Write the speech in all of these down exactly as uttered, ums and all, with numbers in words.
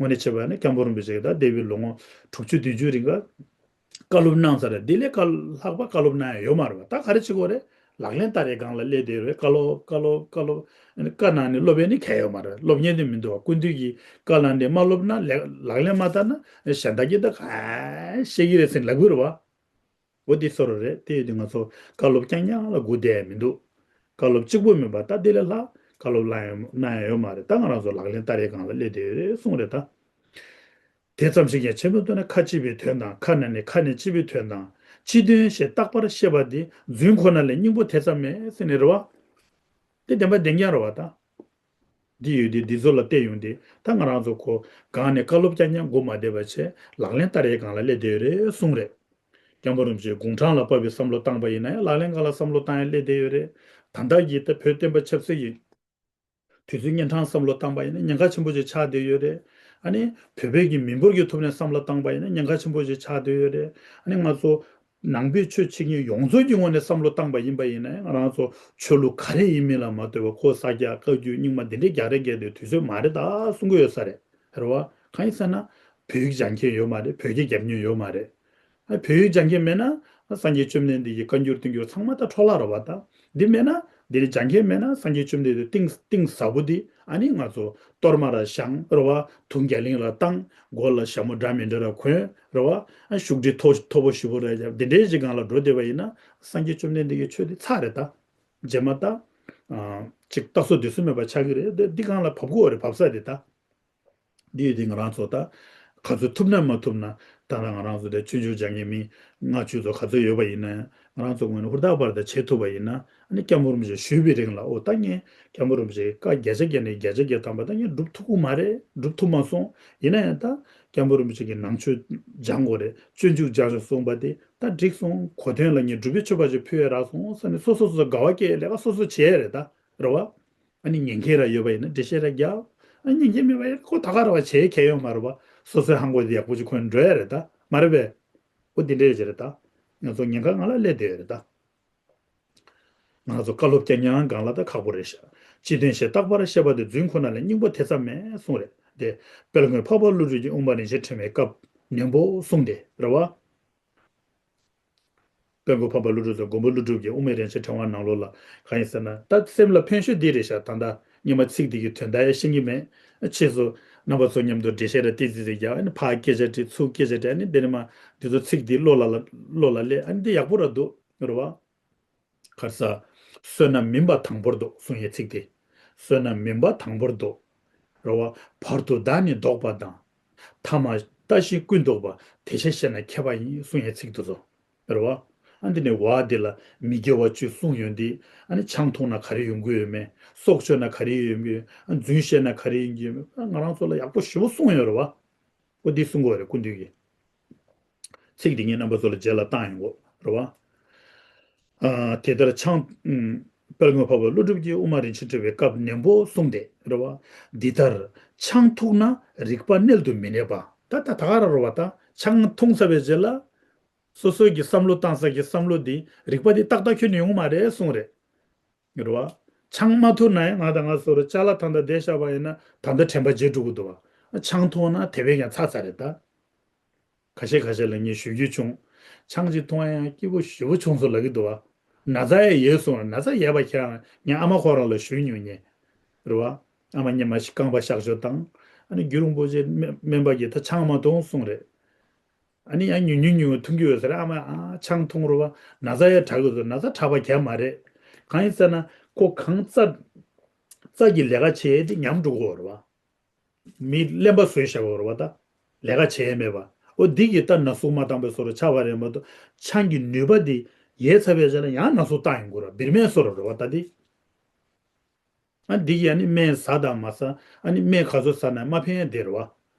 དངོས་གནས་བྱས་པ་ཡིན་ན་སྐྱབས་མགོན་རིན་པོ་ཆེ་གིས་ད་འདས་པའི་ལོ་ངོ་དྲུག་ཅུ་བདུན་ཅུ་རིང་ག་བཀའ་སློབ་གནང་ཚར་རེད། འདི་ལས་ཀ་ལྷག་པ་བཀའ་སློབ་གནང་ཡ་ཡོད་མ་རེད་པ། ད་ག་རེ་བྱེད་དགོས་རེད། ལག་ལེན་བསྟར་ཡའི་སྒང་ལ་སླེབས་བསྡད་ཡོད་རེད། བཀའ་སློབ་བཀའ་སློབ་བཀའ་སློབ། བཀའ་གནང་ནས་སློབ་ཡས་ནི་གང་ཡང་ཡོད་མ་རེད། སློབ་མཁན་དེ་མི་འདུག་བ། སྐུ་མདུན་གྱིས་བཀའ་གནང་ནས་མ་སློབ་ན་ལག་ལག་ལེན་མ་བསྟར་ན་གཞན་དག་གིས་ད་ག་བཤད་ཀྱི་རེད་ཟེར་ལབ་ཀྱི་རེད་བ། འོ་འདི་བཟོ་འདྲ་རེད། དེ་ཡོད་དུས་ང་ཚོ་བཀའ་སློབ་རྐྱང་རྐྱང་ལ་སྒུག་བསྡད་ཡ་མི་འདུག་བཀའ་སློབ་གཅིག་པོ་མིན་པ་ད་དེ་ལས་ལྷག་བཀའ་སློབ་གནང་ཡ་གནང་ཡ་ཡོད་མ་རེད། ད་ང་རང་ཚོ་ལག་ལེན་བསྟར་ཡའི་སྒང་ལ་སླེབས་བསྡད་ཡོད་རེད་གསུངས་རེད་ད། དེ་ཙམ་ཞིག་ཀྱང་བྱེད་མི་ཐུབ་ན་ཁ་ཕྱི་པའི་དོན་དང་། ཁ་ནང་ནས་ཁ་ནས་ཕྱི་པའི་དོན་དང་། ཕྱི་དོན་ཞེས་རྟག་པར་ཤེས་པ་འདི། རྫུན་ཁོ་ན་ལས་སྙིང་པོ་དེ་ཙམ་མེད་ཟེར་ནས་རེད་བ། དེ་བདེན་པ་བདེན་རྐྱང་རེད་བ་ད། འདི་ཡོད་དེ་འདི་ཚོ་ལ་བལྟས་ཡོང་དུས་ད་ང་རང་ཚོ་ཁོ་སྒང་ནས་བཀའ་སློབ་རྐྱང་རྐྱང་སྒུག་མ་བསྡད་པ་བྱས་ལག་ལེན་བསྟར་ཡའི་སྒང་ལ་སླེབས་བསྡད་ཡོད་རེད་གསུངས་རེད། སྐྱབས་མགོན་རིན་པོ་ཆེས་དགུང་གྲངས་ལ་དཔག་པའི་བསམ་བློ་བཏང་པ་ཡིན་ན་ཡང་ལག་ལེན་སྒང་ལ་བསམ་བློ་བཏང་ཡ་སླེབས་བསྡད་ཡོད་རེད། ད་ལྟ་གི་ད་བོད་བསྟན་པ་ཆབ་སྲིད་ཀྱི་དུས་ཚོད་གཉན་འཕྲང་བསམ་བློ་བཏང་པ་ཡིན་ན་ཉེན་ཁ་ཆེན་པོ་ཅིག་ཆགས་བསྡད་ཡོད་རེད། ཨ་ནི་བོད་པའི་གི་མི་འབོར་གྱི་ཐོག་ནས་བསམ་བློ་བཏང་པ་ཡིན་ན་ཉེན་ཁ་ཆེན་པོ་ཅིག་ཆགས་བསྡད་ཡོད་རེད། ཨ་ནི་ང་ཚོ་ནང་པའི་ཆོས་འཆད་མཁན་ཡོངས་རྫོགས་ཀྱི་ངོས་ནས་བསམ་བློ་བཏང་པ་ཡིན་པ་ཡིན་ན་ང་རང་ཚོ་ཆོས་ལུགས་ག་རེ་ཡིན་མིན་ལ་མ་ལྟོས་པར་ཁོ་ས་སྐྱ་བཀའ་བརྒྱུད་རྙིང་མ་འདི་འདྲའི་རྒྱག་རེས་རྒྱག་དུས་དུས་ཚོད་མ་རེད་ད་གསུང་གི་ཡོད་ས་རེད། རེད་བ། གང་ཡིན་ཟེར་ན། བོད་ཡིག་སྦྱང་མཁན་ཡོད་མ་རེད། བོད་སྐད་རྒྱབ་མཁན་ཡོད་མ་རེད། ཨ་བོད་ཡིག་སྦྱང་མཁན་མེད་ན་སངས་རྒྱས་བཅོམ་ལྡན་འདས་ཀྱི་བཀའ་འགྱུར་བསྟན་འགྱུར་ཚང་མ་ད་འཕྲོ་བརླག་རེད་བ་ད། འདི་མེད་ན་འདི་ནི་སྦྱང་མཁན་མེད་ན་སངས་རྒྱས་བཅོམ་ལྡན་འདས་གཏིང་གཏིང་ཟབ་པོ་འདི་ཨ་ནི་ང་ཚོ་གཏོར་མ་ར་བཞེངས་རེད་བ། དུང་རྒྱ་གླིང་ར་བཏང་། མགོ་ལ་ཞྭ་མོ་འདྲ་མི་འདྲ་ར་གོན་རེད་བ། ཨ་བཞུགས་ཁྲི་མཐོ་མཐོ་པོ་ཞེ་པོ་ར་རྒྱབ་འདི་འདྲའི་ཞིག་སྒང་ལ་འགྲོ་བསྡད་པ་ཡིན་ན་སངས་རྒྱས་བཅོམ་ལྡན་འདས་ཀྱི་ཆོས་འདི་ཚར་རེད་ད། རྗེས་མ་ད། ཨ་ཅིག་རྟག་བཟོ་དུས་སུ་མེད་པ་ཆགས་ཀྱི་རེད། འདི་འདི་སྒང་ལ་བབས་དགོས་རེད། བབས་ས་འདི་ད། འདི་ཡོད་དེ་ང་རང་ཚོ་ད་ག་ཚོད་ཐུབ་ན་མ་ཐུབ་ན་ད་ལྟ་ང་རང་ཚོ་དེ་སྤྱོད་འཇུག་སྦྱང་མཁན་མི་ལྔ་བཅུ་ཚོ་ག་ཚོད་ཡོད་པ་ཡིན་ན་ང་རང་ཚོ་ངོས་ནས་ཧུར་ཐག་པར་ད་བྱེད་ཐུབ་པ་ཡིན་ན་ཨ་ནི་སྐྱབས་མགོན་རིན་པོ་ཆེ་བཞུགས་པའི་རིང་ལ་ཨོ་ད་ངས་སྐྱབས་མགོན་རིན་པོ་ཆེ་བཀའ་བརྒྱ་ཆ་བརྒྱ་ནས་བརྒྱ་ཆ་བརྒྱ་ཐམ་པ་ད་ངས་སྒྲུབ་ཐུབ་ཀྱི་མ་རེད། སྒྲུབ་ཐུབ་མ་སོང་། ཡིན་ན་ཡང་ད་སྐྱབས་མགོན་རིན་པོ་ཆེ་གི་ནང་ཆོས་སྦྱང་དགོས་རེད། སྤྱོད་འཇུག་སྦྱང་ཆོག་གསུངས་པ་དེ་ད་འགྲིག་སོང་། གོ་དོན་ལ་ངས་སྒྲུབ་པའི་མཆོད་པ་ཅིག་ཕུལ་ཡ་རག་སོང་ཟེར་ནས་སོ་སོ་སོ་སོ་དགའ་བ་སྐྱེ་ལས་ཀ་སོ་སོ་བྱས་རེད་ད། རེད་བ། ཨ་ནི་ཉན་མཁན་ར་ཡོད་པ་ཡིན་ན་འགྲེལ་བཤད་ར་རྒྱག་ཨ་ཉན་མཁན་མེད་པ་ཡིན་ན་ཁོ་ད་ག་རེ་བ་བྱེད་ཁྱད་ཡོད་མ་རེད་བ། སོ་སོའི་ཧང་གོ་དེ་ཡག་པོ་ཅིག་གོན་འགྲོ་ཡ་རེད་ད། མ་རེད་པས། ཨོ་དེ་འདྲས་ཅིག་རེད་ད། ང་ཚོ་ཉེན་ཁ་སྒང་ལ་སླེབས་བསྡད་ཡོད་རེད་ད། ང་ཚོ་བཀའ་སློབ་རྐྱང་རྐྱང་སྒང་ལ་ད་ཁག་པོ་རེད་ཤག་སྤྱི་དོན་ཞེས་རྟག་པར་བཤད་པ་དེ། རྫུན་ཁོ་ན་ལས་སྙིང་པོ་དེ་ཙམ་མེད་གསུངས་རེད་དེ། དཔལ་མགོན་འཕགས་པ་ཀླུ་སྒྲུབ་ཀྱིས་དབུ་མ་རིན་ཆེན་ཕྲེང་བའི་སྐབས་ནན་པོ་གསུངས་ཏེ་རེད་བ། དཔལ་མགོན་འཕགས་པ་ཀླུ་སྒྲུབ་དང་མགོན་པོ་ཀླུ་སྒྲུབ་ཀྱི་དབུ་མའི་རིན་ཆེན་ཕྲེང་བ་ནང་ལོགས་ལ་གང་ཡིན་ཟེར་ན། ད་སེམས་ལ་ཕན་ཤོས་འདི་རེད་ཤག་ད་ལྟ་སྔོན་མ་ཚིག་འདི་གི་དོན་དག་ཡང་ཤེས་ཀྱི་མེད། ཕྱིས་སུ་རྣམ་པ་ཚོ་མཉམ་དུ་འགྲེལ་བཤད་ར་ཏི་ཙི་ཙི་རྒྱག་ཨ་ནི་ཕར་སྐད་ཆ་དྲིས་ཚུར་སྐད་ཆ་དྲིས་ཨ་ནི་འདི་ནི་མ་འདི་ཚོ་ཚིག་འདི་བློ་ལ་ལ་བློ་ལ་སླེབས། ཨ་ནི་འདི་ཡག་པོ་ར་འདུག་རེད་བ། ག་རེ་ཟ། བསོད་ནམས་མིན་པ་དང་པོར་བཟློག་གསུང་ཡའི་ཚིག་དེ། བསོད་ནམས་མིན་པ་དང་པོར་བཟློག་རེད་བ། བར་དུ་བདག་ནི་བཟློག་པ་དང་། ཐ་མ་ལྟ་ཞིག་ཀུན་བཟློག་པ། དེ་ཕྱིར་གཤེགས་ན་མཁས་པ་ཡིན། གསུང་ཡའི་ཚིག་དེ་ཚོ། རེད་བ། ཨ་འདི་ནས་བ་འདི་ལ་མི་དགེ་བ་བཅུ་གསུངས་ཡོང་དུས་ཨ་ནི་ཆང་འཐུང་ན་ག་རེ་ཡོང་གི་ཡོད་མེད། སྲོག་གཅོད་ན་ག་རེ་ཡོང་གི་ཡོད་མེད། ཨ་རྫུན་བཤད་ན་ག་རེ་ཡོང་གི་ཡོད་མེད། ཨ་ང་རང་ཚོ་ལ་ཡག་པོ་ཞེ་པོ་གསུངས་ཡོད་རེད་བ། ཨོ་འདི་གསུང་དགོས་རེད་སྐུ་མདུན་གྱིས། ཚིག་འདི་ངས་རྣམ་པ་ཚོ་ལ་རྗེས་ལ་བཏང་ཡོང་གོ་རེད་བ། ཨ་དེ་ལྟར་ཆང་ཨུམ། དཔལ་མགོན་འཕགས་པ་ཀླུ་སྒྲུབ་ཀྱིས་དབུ་མ་རིན་ཆེན་ཕྲེང་བའི་སྐབས་ནན་པོ་གསུངས་ཏེ་རེད་བ། འདི་ལྟར་ཆང་འཐུངས་ན་རིག་པ་རྣལ་དུ་མི་གནས་པ། ད་ད་ད་ག་ར་རེད་བ། ད་ཆང་འཐུང་ཚར་བའི་རྗེས་ལ་སོ་སོའི་གི་བསམ་བློ་བཏང་ས་གི་བསམ་བློ་འདི་རིག་པ་འདི་ཏག་ཏག་ཁྱོན་ནས་ཡོང་གི་མ་རེད་གསུངས་རེད། རེད་བ། ཆང་མ་འཐུང་ན་ཡང་ང་དང་ང་སོ་རུ་ཅ་ལག་ཐང་ད་བསྡད་བཞག་པ་ཡིན་ན་ད་ལྟ་དྲན་པ་བརྗེད་འགྲོ་གི་འདུག་བ། ཆང་འཐུང་ན་དེ་བས་ཀྱང་ཚ་ཚ་རེད་ད། ཁ་ཤས་ཁ་ཤས་ལ་ངས་ཞུ་རྒྱུ་བྱུང་། ཆང་ཅིག་འཐུང་ཡ་ཡང་སྐྱིད་པོ་ཞེ་པོ་བྱུང་སོང་ལབ་ཀྱི་འདུག་བ། ན་ཚ་ཡང་ཡོད་སོང་ན་ཚ་ཡོད་པ་ཁྱེད་རང་ངའི་ཨ་མ་ཁོ་རང་ལ་ཞུས་མྱོང་ངས། རེད་བ། ཨ་མ་སྔོན་མ་ཞིག་རྐང་པ་གཤག་བཅོས་བཏང་། ཨ་ནི་རྒྱུ་རུང་པོ་ཆེ་སྨན་སྨན་པ་གིས་ད་ཆང་མ་འཐུང་གསུངས་རེད། ཨ་ནི་ཡང་ཉུང་ཉུང་ཉུང་ཉུང་འཐུང་གི་ཡོད་ཟེར། ཨ་མ་ཨ་ཆང་འཐུང་རུ་བ་ན་ཚ་ཡ་དྲག་གི་འདུག་ན་ཚ་དྲག་པ་གང་ཡང་མ་རེད། གང་ཡིན་ཟེར་ན་ཁོ་གང་རྩ་རྩ་གི་ལས་ཀ་བྱེད་དེ་ཉམས་འགྲོ་གི་ཡོད་རེད་བ། མི་གླེན་པ་བཟོས་བཞག་པ་རེད་བ་ད། ལས་ཀ་བྱེད་ཡས་མེད་པ། ཨོ་འདི་གི་ད་ན་ཟུག་མ་བཏང་པའི་བཟོ་འདྲ་ཆགས་པ་རེད་མ་གཏོགས་ཆང་གི་ནུས་པ་འདི་ཡལ་ཚར་བའི་རྗེས་ལ་ཡང་ན་ཟུག་བཏང་ཡོང་གི་རེད་བ། བེར་མའི་བཟོ་འདྲ་རེད་བ་ད་འདི། ཨ་འདི་གིས་ཨ་ནི་སྨན་ཟ་དང་མ་ཟ། ཨ་ནི་སྨན་ག་ཚོད་ཟ་ན་མ་ཕན་ཡ་དེ་རེད་བ།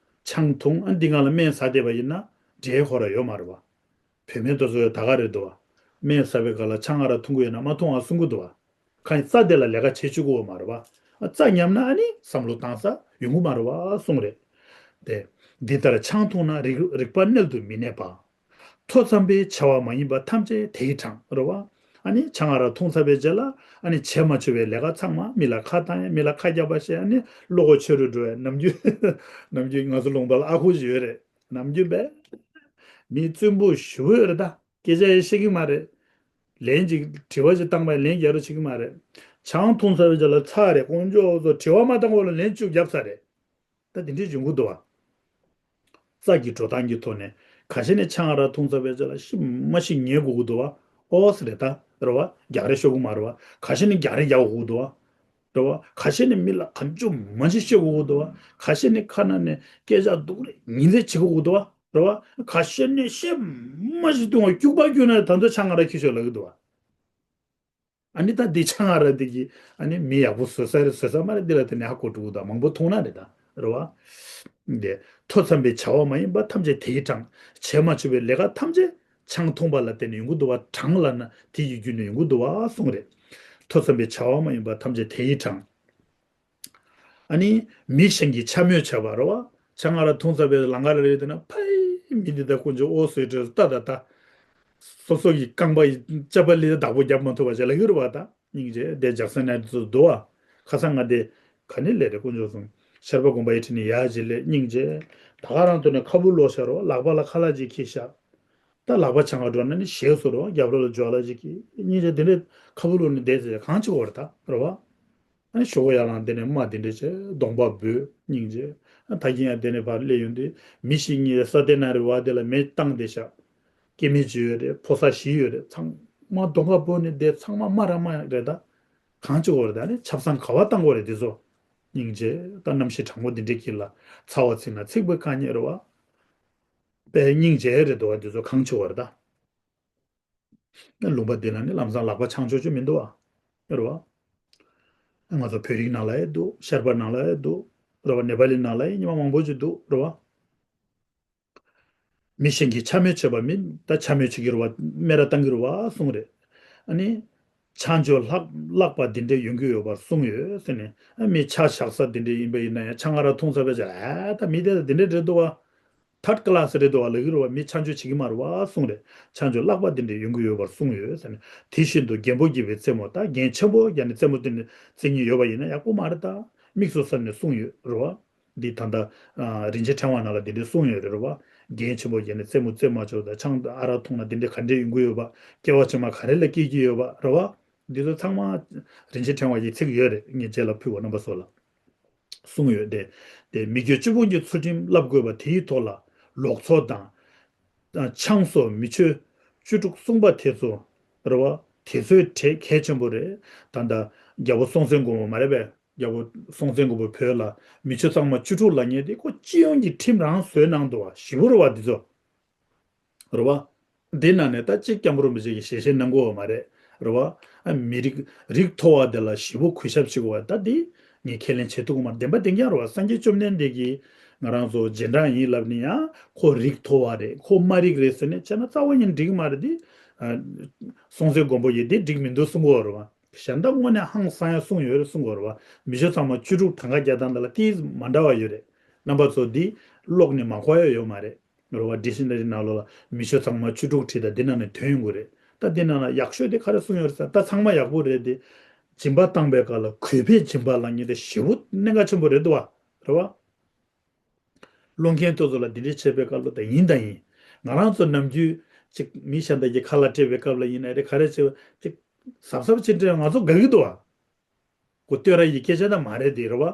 ཆང་འཐུང་ཨ་འདི་སྒང་ལ་སྨན་ཟ་བསྡད་པ་ཡིན་ན་འབྲས་ཁོ་ར་ཡོད་མ་རེད་བ། བུད་མེད་དེ་ཚོ་ཡོད་ད་ག་རེད་འདུག་བ། སྨན་ཟ་བའི་སྐབས་ལ་ཆང་ཨ་ར་འཐུང་གི་ཡོད་ན་མ་འཐུང་ཨ་གསུང་གི་འདུག་བ། ཁ་ཡིན་རྩ་དེ་ལ་ལས་ཀ་བྱེད་བཅུག་གི་ཡོད་མ་རེད་བ། ཨ་རྩ་ཉམས་ན་ཨ་ནི་བསམ་བློ་བཏང་ས་ཡོང་གི་མ་རེད་བ་གསུང་རེད། དེ། འདི་ལྟར་ཆང་འཐུང་ན་རིག་རིག་པ་རྣལ་དུ་མི་གནས་པ། ཐོ་འཚམ་པའི་བྱ་བ་མ་ཡིན་པ་ཐམས་ཅད་དེ་ཡིས་དྲངས་རེད་བ། ཨ་ནི་ཆང་ཨ་རག་འཐུང་ཚར་བའི་རྗེས་ལ་ཨ་ནི་བྱས་མ་ཆོག་པའི་ལས་ཀ་ཚང་མ། མི་ལ་ཁ་བཏང་ཡ། མི་ལ་ཁ་རྒྱག་པ་བྱས། ཨ་ནི་བློ་ཁོག་ཆེ་རུ་འགྲོ་ཡ། ནམ་རྒྱུན་ནམ་རྒྱུན་ང་ཚོ་ལུང་པ་ལ་ཨ་ཁུ་ཞིག་ཡོད་རེད། ནམ་རྒྱུན་པས་མི་བཙུན་པོ་ཞེ་པོ་ཡོད་རེད་ད། སྐད་ཆ་ཡང་བཤད་ཀྱི་མ་རེད། ལན་ཅིག་དྲི་བ་ཅིག་བཏང་པ་ལན་རྒྱག་རོགས་བྱེད་ཀྱི་མ་རེད། ཆང་འཐུང་ཚར་བའི་རྗེས་ལ་ཚར་རེད། དཀོན་མཆོག་གསུམ། དྲི་བ་མ་བཏང་བ་ལ་ལན་བཅུ་བརྒྱབ་ཚར་རེད། ད་དེ་འདྲའི་འབྱུང་གི་འདུག་བ། རྩ་གི་འགྲོ་སྟངས་ཀྱི་ཐོག་ནས་ག་ཤེད་ནས་ཆང་ཨ་རག་འཐུང་ཚར་བའི་རྗེས་ལ་ཤི་མ་ཤི་ཉལ་དགོས་ཀྱི་འདུག་བ། ཨོ་ཙི་རེད་ད། རེད་བ། རྒྱག་རེས་ཤོར་གི་མ་རེད་བ། ག་ཤེད་ནས་རྒྱག་རེས་རྒྱག་དགོས་ཀྱི་འདུག་བ། རེད་བ། ག་ཤེད་ནས་མི་ལ་གང་བྱུང་མང་བྱུང་བཤད་དགོས་ཀྱི་འདུག་བ། ག་ཤེད་ནས་ཁ་ནང་ནས་སྐད་ཆ་སྡུག་རེ་ཉིན་རེ་བྱེད་དགོས་ཀྱི་འདུག་བ། རེད་བ། ག་ཤེད་ནས་བཤད་མ་ཤེས་དུས་སྐྱུག་པ་སྐྱུག་ན་ད་དུང་ཆང་ཨ་རག་འཁྱེར་ཤོག་ལབ་ཀྱི་འདུག་བ། ཨ་ནི་ད་འདི་ཆང་ཨ་རག་འདི་གིས་ཨ་ནི་མི་ཡག་པོ་བཟོ་ས་རེད་བཟོ་ས་མ་རེད། འདི་ལ་བརྟེན་ནས་ཧ་གོ་འགྲོ་གི་འདུག་མང་པོ་མཐོང་ན་རེད་ད། རེད་བ། འདི་ཐོས་བསམ་པའི་བྱ་བ་མ་ཡིན་པ་ཐམས་ཅད་དེས་དྲངས། བྱས་མ་ཆོག་པའི་ལས་ཀ་ཐམས་ཅད་ཆང་འཐུང་པ་ལ་བརྟེན་ནས་ཡོང་གི་འདུག་བ། དྲངས་ལབ་ན་དེ་ཡི་བརྒྱུད་ནས་ཡོང་གི་འདུག་བ་གསུངས་རེད། ཐོས་བསམ་པའི་བྱ་བ་མ་ཡིན་པ་ཐམས་ཅད་དེས་དྲངས། ཨ་ནི་མི་གཞན་གྱིས་འཕྱ་སྨོད་བྱས་པ་རེད་བ། ཆང་ཨ་རག་འཐུང་ཚར་བའི་ལམ་ཁ་ལ་རེད་དེ་ན་ཕའི་མི་འདི་ད་དཀོན་མཆོག་ཨོ་ཟེར་འདྲ་ལྟ་ད་ལྟ། སོ་སོ་གི་རྐང་པ་ཡི་ལྕགས་པ་ལི་བདག་པོ་རྒྱབ་མ་ཐུབ་པ་བྱས་ལ་ཡོད་རེད་བ། ད་སྙིང་རྗེ་དེ་ཇག་སན་ནས་ཚོ་འདུག་བ། ཁ་སང་ང་དེ་ག་ནས་ལས་རེད་དཀོན་མཆོག་གསུམ། ཤར་པ་དགོན་པ་ཡི་ཁྲི་ནས་ཡར་ཅིག་སླེབས། སྙིང་རྗེ། ད་ག་རང་དུ་ནས་ཁ་བུ་ལོག་ཤར་བ། ལག་པ་ལ་ཁ་ལག་ཅིག་འཁྱེར་ཤག་ད་ལག་པ་བྱང་ག་འགྲོ་ན་ནི་ཞེས་སོ་རོ། རྒྱབ་རོ་ལ་འཇོག་ལ་ཅིག་གིས་སྙིང་རྗེ་དེ་འདྲས་ཁ་བུ་ལོག་ནས་བསྡད་ཟེར་གང་བྱེད་དགོས་རེད་ད་རེད་བ། ཨ་ནི་ཞོགས་ཡར་ལངས་དེ་ནས་རྨ་དེ་འདྲས་བྱས་གདོང་པ་སྦོས་སྙིང་རྗེ། ཨ་ད་གིན་ཡང་དེ་ནས་ཕར་སླེབས་ཡོང་དུས་མི་ཞིག་གཉིས་ས་དེ་ན་རེད་བ། དེ་ལ་མེ་བཏང་བསྡད་ཤག་སྐྱེ་དམན་ཅིག་ཡོད་རེད། ཕོ་གསར་བཞི་ཡོད་རེད། ཚང་མ་གདོང་ཁ་སྦོས་ནས་བསྡད། ཚང་མ་རྨ་ར་རྨ་རེད་ད། གང་བྱེད་དགོས་རེད་ད། ཨ་ནི་ཆབ་གསང་ག་བ་བཏང་དགོས་རེད་དེ་ཚོ། སྙིང་རྗེ། ད་རྣམ་ཤེས་དྲང་པོ་འདི་འདྲས་ཀྱིས་ལ་ཚ་བ་ཚིག་ན་ཚིག་པའི་གང་ཉེ་རེད་བ། དཔེ་སྙིང་རྗེ་རེད་འདུག་བ། འདི་ཚོ་གང་བྱེད་དགོས་རེད་ད། ལུང་པ་འདི་ལ་ནི་ལམ་སང་ལག་པ་འཆང་ཆོག་ཆོག་མི་འདུག་ཨ། རེད་བ། ང་ཚོ་བོད་རིགས་ནང་ལ་ཡང་འདུག་ཤར་པ་ནང་ལ་ཡང་འདུག་རེད་བ། ནེ་པ་ལི་ནང་ལ་ཡང་ཉི་མ་མང་པོ་ཅིག་འདུག་རེད་བ། མི་གཞན་གྱིས་འཕྱ་སྨོད་བྱས་པ་མིན། ད་འཕྱ་སྨོད་བྱེད་ཀྱི་རེད་བ། སྨད་ར་བཏང་གི་རེད་བ་གསུངས་རེད། ཨ་ནི། ཆང་བཅུད་ལྷག་ལྷག་པ་འདི་འདྲས་ཡོང་གི་ཡོད་པར་གསུངས་ཡོད་ཟེར་ནས། ཨ་མི་ཆ་བཞག་ས་འདི་འདྲས་ཡིན་པ་ཡིན་ན་ཡང་ཆང་ཨ་རག་འཐུང་ཚར་བའི་རྗེས་ཨ་ད་མི་དེ་ལ་འདི་འདྲས་རེད་འདུག་བ། ཐར་ཌི་ཀ་ལ་སི་རེད་འདུག་བ་ལབ་ཀྱི་རེད་བ། མི་ཆང་བཅུད་བྱེད་ཀྱི་མ་རེད་བ་གསུངས་རེད། ཆང་བཅུད་ལྷག་པ་འདི་འདྲས་ཡོང་གི་ཡོད་པར་གསུངས་ཡོད་ཟེར་ནས། དེ་བཞིན་དུ་རྒན་པོ་དགྱེས་པའི་རྩེད་མོ། ད་རྒན་ཆེན་པོ་ཡང་ནི་རྩེད་མོ་རྩེ་ནི་རྩེ་མཁན་ཡོད་པ་ཡིན་ན་ཡག་པོ་མ་རེད་ད། དམིགས་སུ་བསམ་ནས་གསུངས་ཡོད་རེད་བ། འདི་ད་ལྟ་ཨ་རིན་ཆེན་ཕྲེང་བ་ནང་ལ་འདི་འདྲས་གསུངས་ཡོད་རེད་བ། རྒན་ཆེན་པོ་ཡང་ནི་རྩེད་མོ་རྩེ་མ་ཆོག་ད། ཆང་ཨ་རག་འཐུང་ན་འདི་འདྲས་ག་འདྲས་ཡོང་གི་ཡོད་པ། སྐྱེ་བ་ཕྱི་མ་ག་རེ་ལ་སྐྱེ་གི་ཡོད་པ་རེད་བ། འདི་ཚོ་ཚང་མ་རིན་ཆེན་ཕྲེང་བ་ཡི་ཚིག་ཡོད་རེད། ངས་རྗེས་ལ་ཕུལ་བ་རྣམ་པ་ཚོ་ལ། གསུངས་ཡོད་དེ། དེ་མི་རྒྱུད་བཅུ་སྤོང་གི་ཚུལ་ཁྲིམས་བསླབ་དགོས་པ་དེའི་ཐོག་ལ་ལོག་འཚོ་དང་། ཆང་སོགས་མི་ཆོས་བཅུ་དྲུག་གསུངས་པ་དེ་ཚོ་རེད་བ། དེ་ཚོའི་གྲས་གལ་ཆེན་པོ་རེད། ད་ལྟ་རྒྱལ་པོ་སྲོང་བཙན་སྒམ་པོ་མ་རེད་པས། རྒྱལ་པོ་སྲོང་བཙན་སྒམ་པོ་བོད་ལ་མི་ཆོས་གཙང་མ་བཅུ་དྲུག་ལབ་མཁན་དེ་ཁོ་སྤྱི་ཡོངས་ཀྱི་ཁྲིམས་རང་བཟོས་གནང་འདུག་བ། ཞེ་པོ་རེད་བ་འདི་ཚོ། རེད་བ། འདི་ནང་ནས་ད་གཅིག་སྐྱབས་མགོན་རིན་པོ་ཆེ་གིས་ཞལ་བཞེས་གནང་གི་ཡོད་མ་རེད། རེད་བ། ཨ་མི་རིགས་རིགས་མཐོ་བ་དེ་ལ་ཞེ་པོ་གུས་ཞབས་བྱེད་དགོས་པ་ད་འདི་ངས་ཁས་ལེན་བྱེད་ཐུབ་ཀྱི་མ་རེད། བདེན་པ་བདེན་རྐྱང་རེད་བ། སངས་རྒྱས་བཅོམ་ལྡན་འདས་ཀྱིས་ང་རང་ཚོ་རྗེས་འབྲང་ཡིན་ལབ་ནས་ཡང་ཁོ་རིགས་མཐོ་བ་རེད། ཁོ་དམའ་རིགས་རེད་ཟེར་ནས་བྱས་ན་རྩ་བ་ཉིད་འགྲིག་གི་མ་རེད། འདི་ཨ་སྲོང་བཙན་སྒམ་པོ་ཡིས་འདི་འགྲིག་མི་འདུག་གསུང་གི་ཡོད་རེད་བ། གཞན་དག་དངོས་གནས་ཧང་སང་ཡ་གསུངས་ཡོད་རེད་གསུང་གི་ཡོད་རེད་བ། མི་ཆོས་ཚང་མ་བཅུ་དྲུག་གྲངས་ཀ་རྒྱག་སྟངས་དེ་ལ་ཏིས་མ་འདྲ་བ་ཡོད་རེད། རྣམ་པ་ཚོ་འདི་ཀློག་ནས་མ་གོ་ཡ་ཡོད་མ་རེད། རེད་བ། ཌིག་ཤ་ན་རི་ནང་ལོགས་ལ་མི་ཆོས་ཚང་མ་བཅུ་དྲུག་བྲིས་ད་འདི་ནང་ནས་ཐོན་ཡོང་གི་རེད། ད་འདི་ནང་ལ་ཡག་ཤོས་དེ་ག་རེ་གསུངས་ཡོད་རེད་ཟེར་ན། ད་ཚང་མ་ཡག་པོ་རེད་དེ། སྦྱིན་པ་བཏང་པའི་སྐབས་ལ་གུས་པས་སྦྱིན་པ་བླངས་མཁན་དེ་ཞེ་པོ་གནད་འགག་ཆེན་པོ་རེད་འདུག་བ། རེད་བ། སློང་མཁན་དེ་ཚོ་ལ་འདི་འདྲས་བྱས་པའི་སྐབས་ལ་ད་ཡིན་དང་ཡིན། ང་རང་ཚོ་ནམ་རྒྱུན་ཅིག་མི་གཞན་དག་གི་ཁ་ལག་སྤྲད་པའི་སྐབས་ལ་ཡིན་ན་རེད། ག་རེ་བྱས་པ་ཅིག་གཟབ་གཟབ་བྱེད་འདྲ་ང་ཚོ་དགའ་གི་འདུག་བ། གོ་བསྟོད་ར་ཡི་སྐད་ཆ་ད་མ་རེད་དེ་རེད་བ།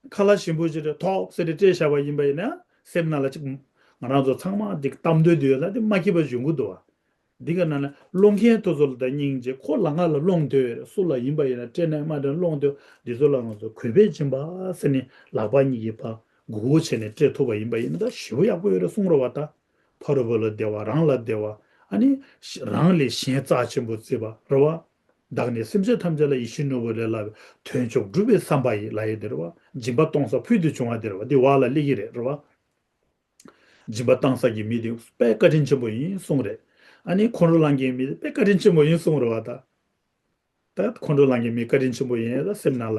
ཁ་ལག་ཞིམ་པོ་ཅིག་རེད་ཐོབ་ཟེར་ཏེ་སྤྲད་བཞག་པ་ཡིན་པ་ཡིན་ན་སེམས་ནང་ལ་ཅིག་ང་རང་ཚོ་ཚང་མ་འདི་གཏམ་འདོད་དུ་ཡོད་ལ་དེ་མ་སྐྱིད་པ་འབྱུང་གི་འདུག་བ། འདི་ག་ནང་ན་སློང་མཁན་དེ་ཚོ་ལ་ད་སྙིང་རྗེ། ཁོ་ལ་ང་ལ་སློང་འདོད་ཡོད་རེད། སུ་ལ་ཡིན་པ་ཡིན་ན་སྤྲད་ན་མ་སྤྲད་ན་སློང་འདོད། འདི་ཚོ་ལ་ང་ཚོ་གུས་པས་སྦྱིན་པ་ཟེར་ནས་ལག་པ་གཉིས་ཀྱིས་ཕར་མགོ་བོ་བྱས་ནས་སྤྲད་ཐུབ་པ་ཡིན་པ་ཡིན་ན་ད་ཞེ་པོ་ཡག་པོ་ཡོད་རེད་གསུང་རོགས་བ་ད། ཕ་རོལ་པོ་ལ་བདེ་བ་རང་ལ་བདེ་བ། ཨ་ནི་རང་ལས་གཞན་རྩ་ཆེན་པོ་བརྩི་བ་རེད་བ། བདག་ནི་སེམས་ཅན་ཐམས་ཅད་ལ་ཡིད་བཞིན་ནོར་བུ་ལས་ལྷག་པའི་དོན་མཆོག་སྒྲུབ་པའི་བསམ་པ་ཡིས་ལབ་ཡས་དེ་རེད་བ། སྦྱིན་པ་གཏོང་ས་ཕུལ་དུ་བྱུང་བ་དེ་རེད་བ། འདི་བ་ལ་སླེབས་ཀྱི་རེད་རེད་བ། སྦྱིན་པ་གཏོང་ས་གི་མི་དེ་དཔེ་བཀའ་དྲིན་ཆེན་པོ་ཡིན་གསུངས་རེད། ཨ་ནི་ཁོང་ཁྲོ་ལངས་མཁན་མི་དེ་དཔེ་བཀའ་དྲིན་ཆེན་པོ་ཡིན་གསུངས་རེད་བ་ད། ད་ཁོང་ཁྲོ་ལངས་མཁན་མི་བཀའ་དྲིན་ཆེན་པོ་ཡིན་ད་སེམས་ནང་ལ་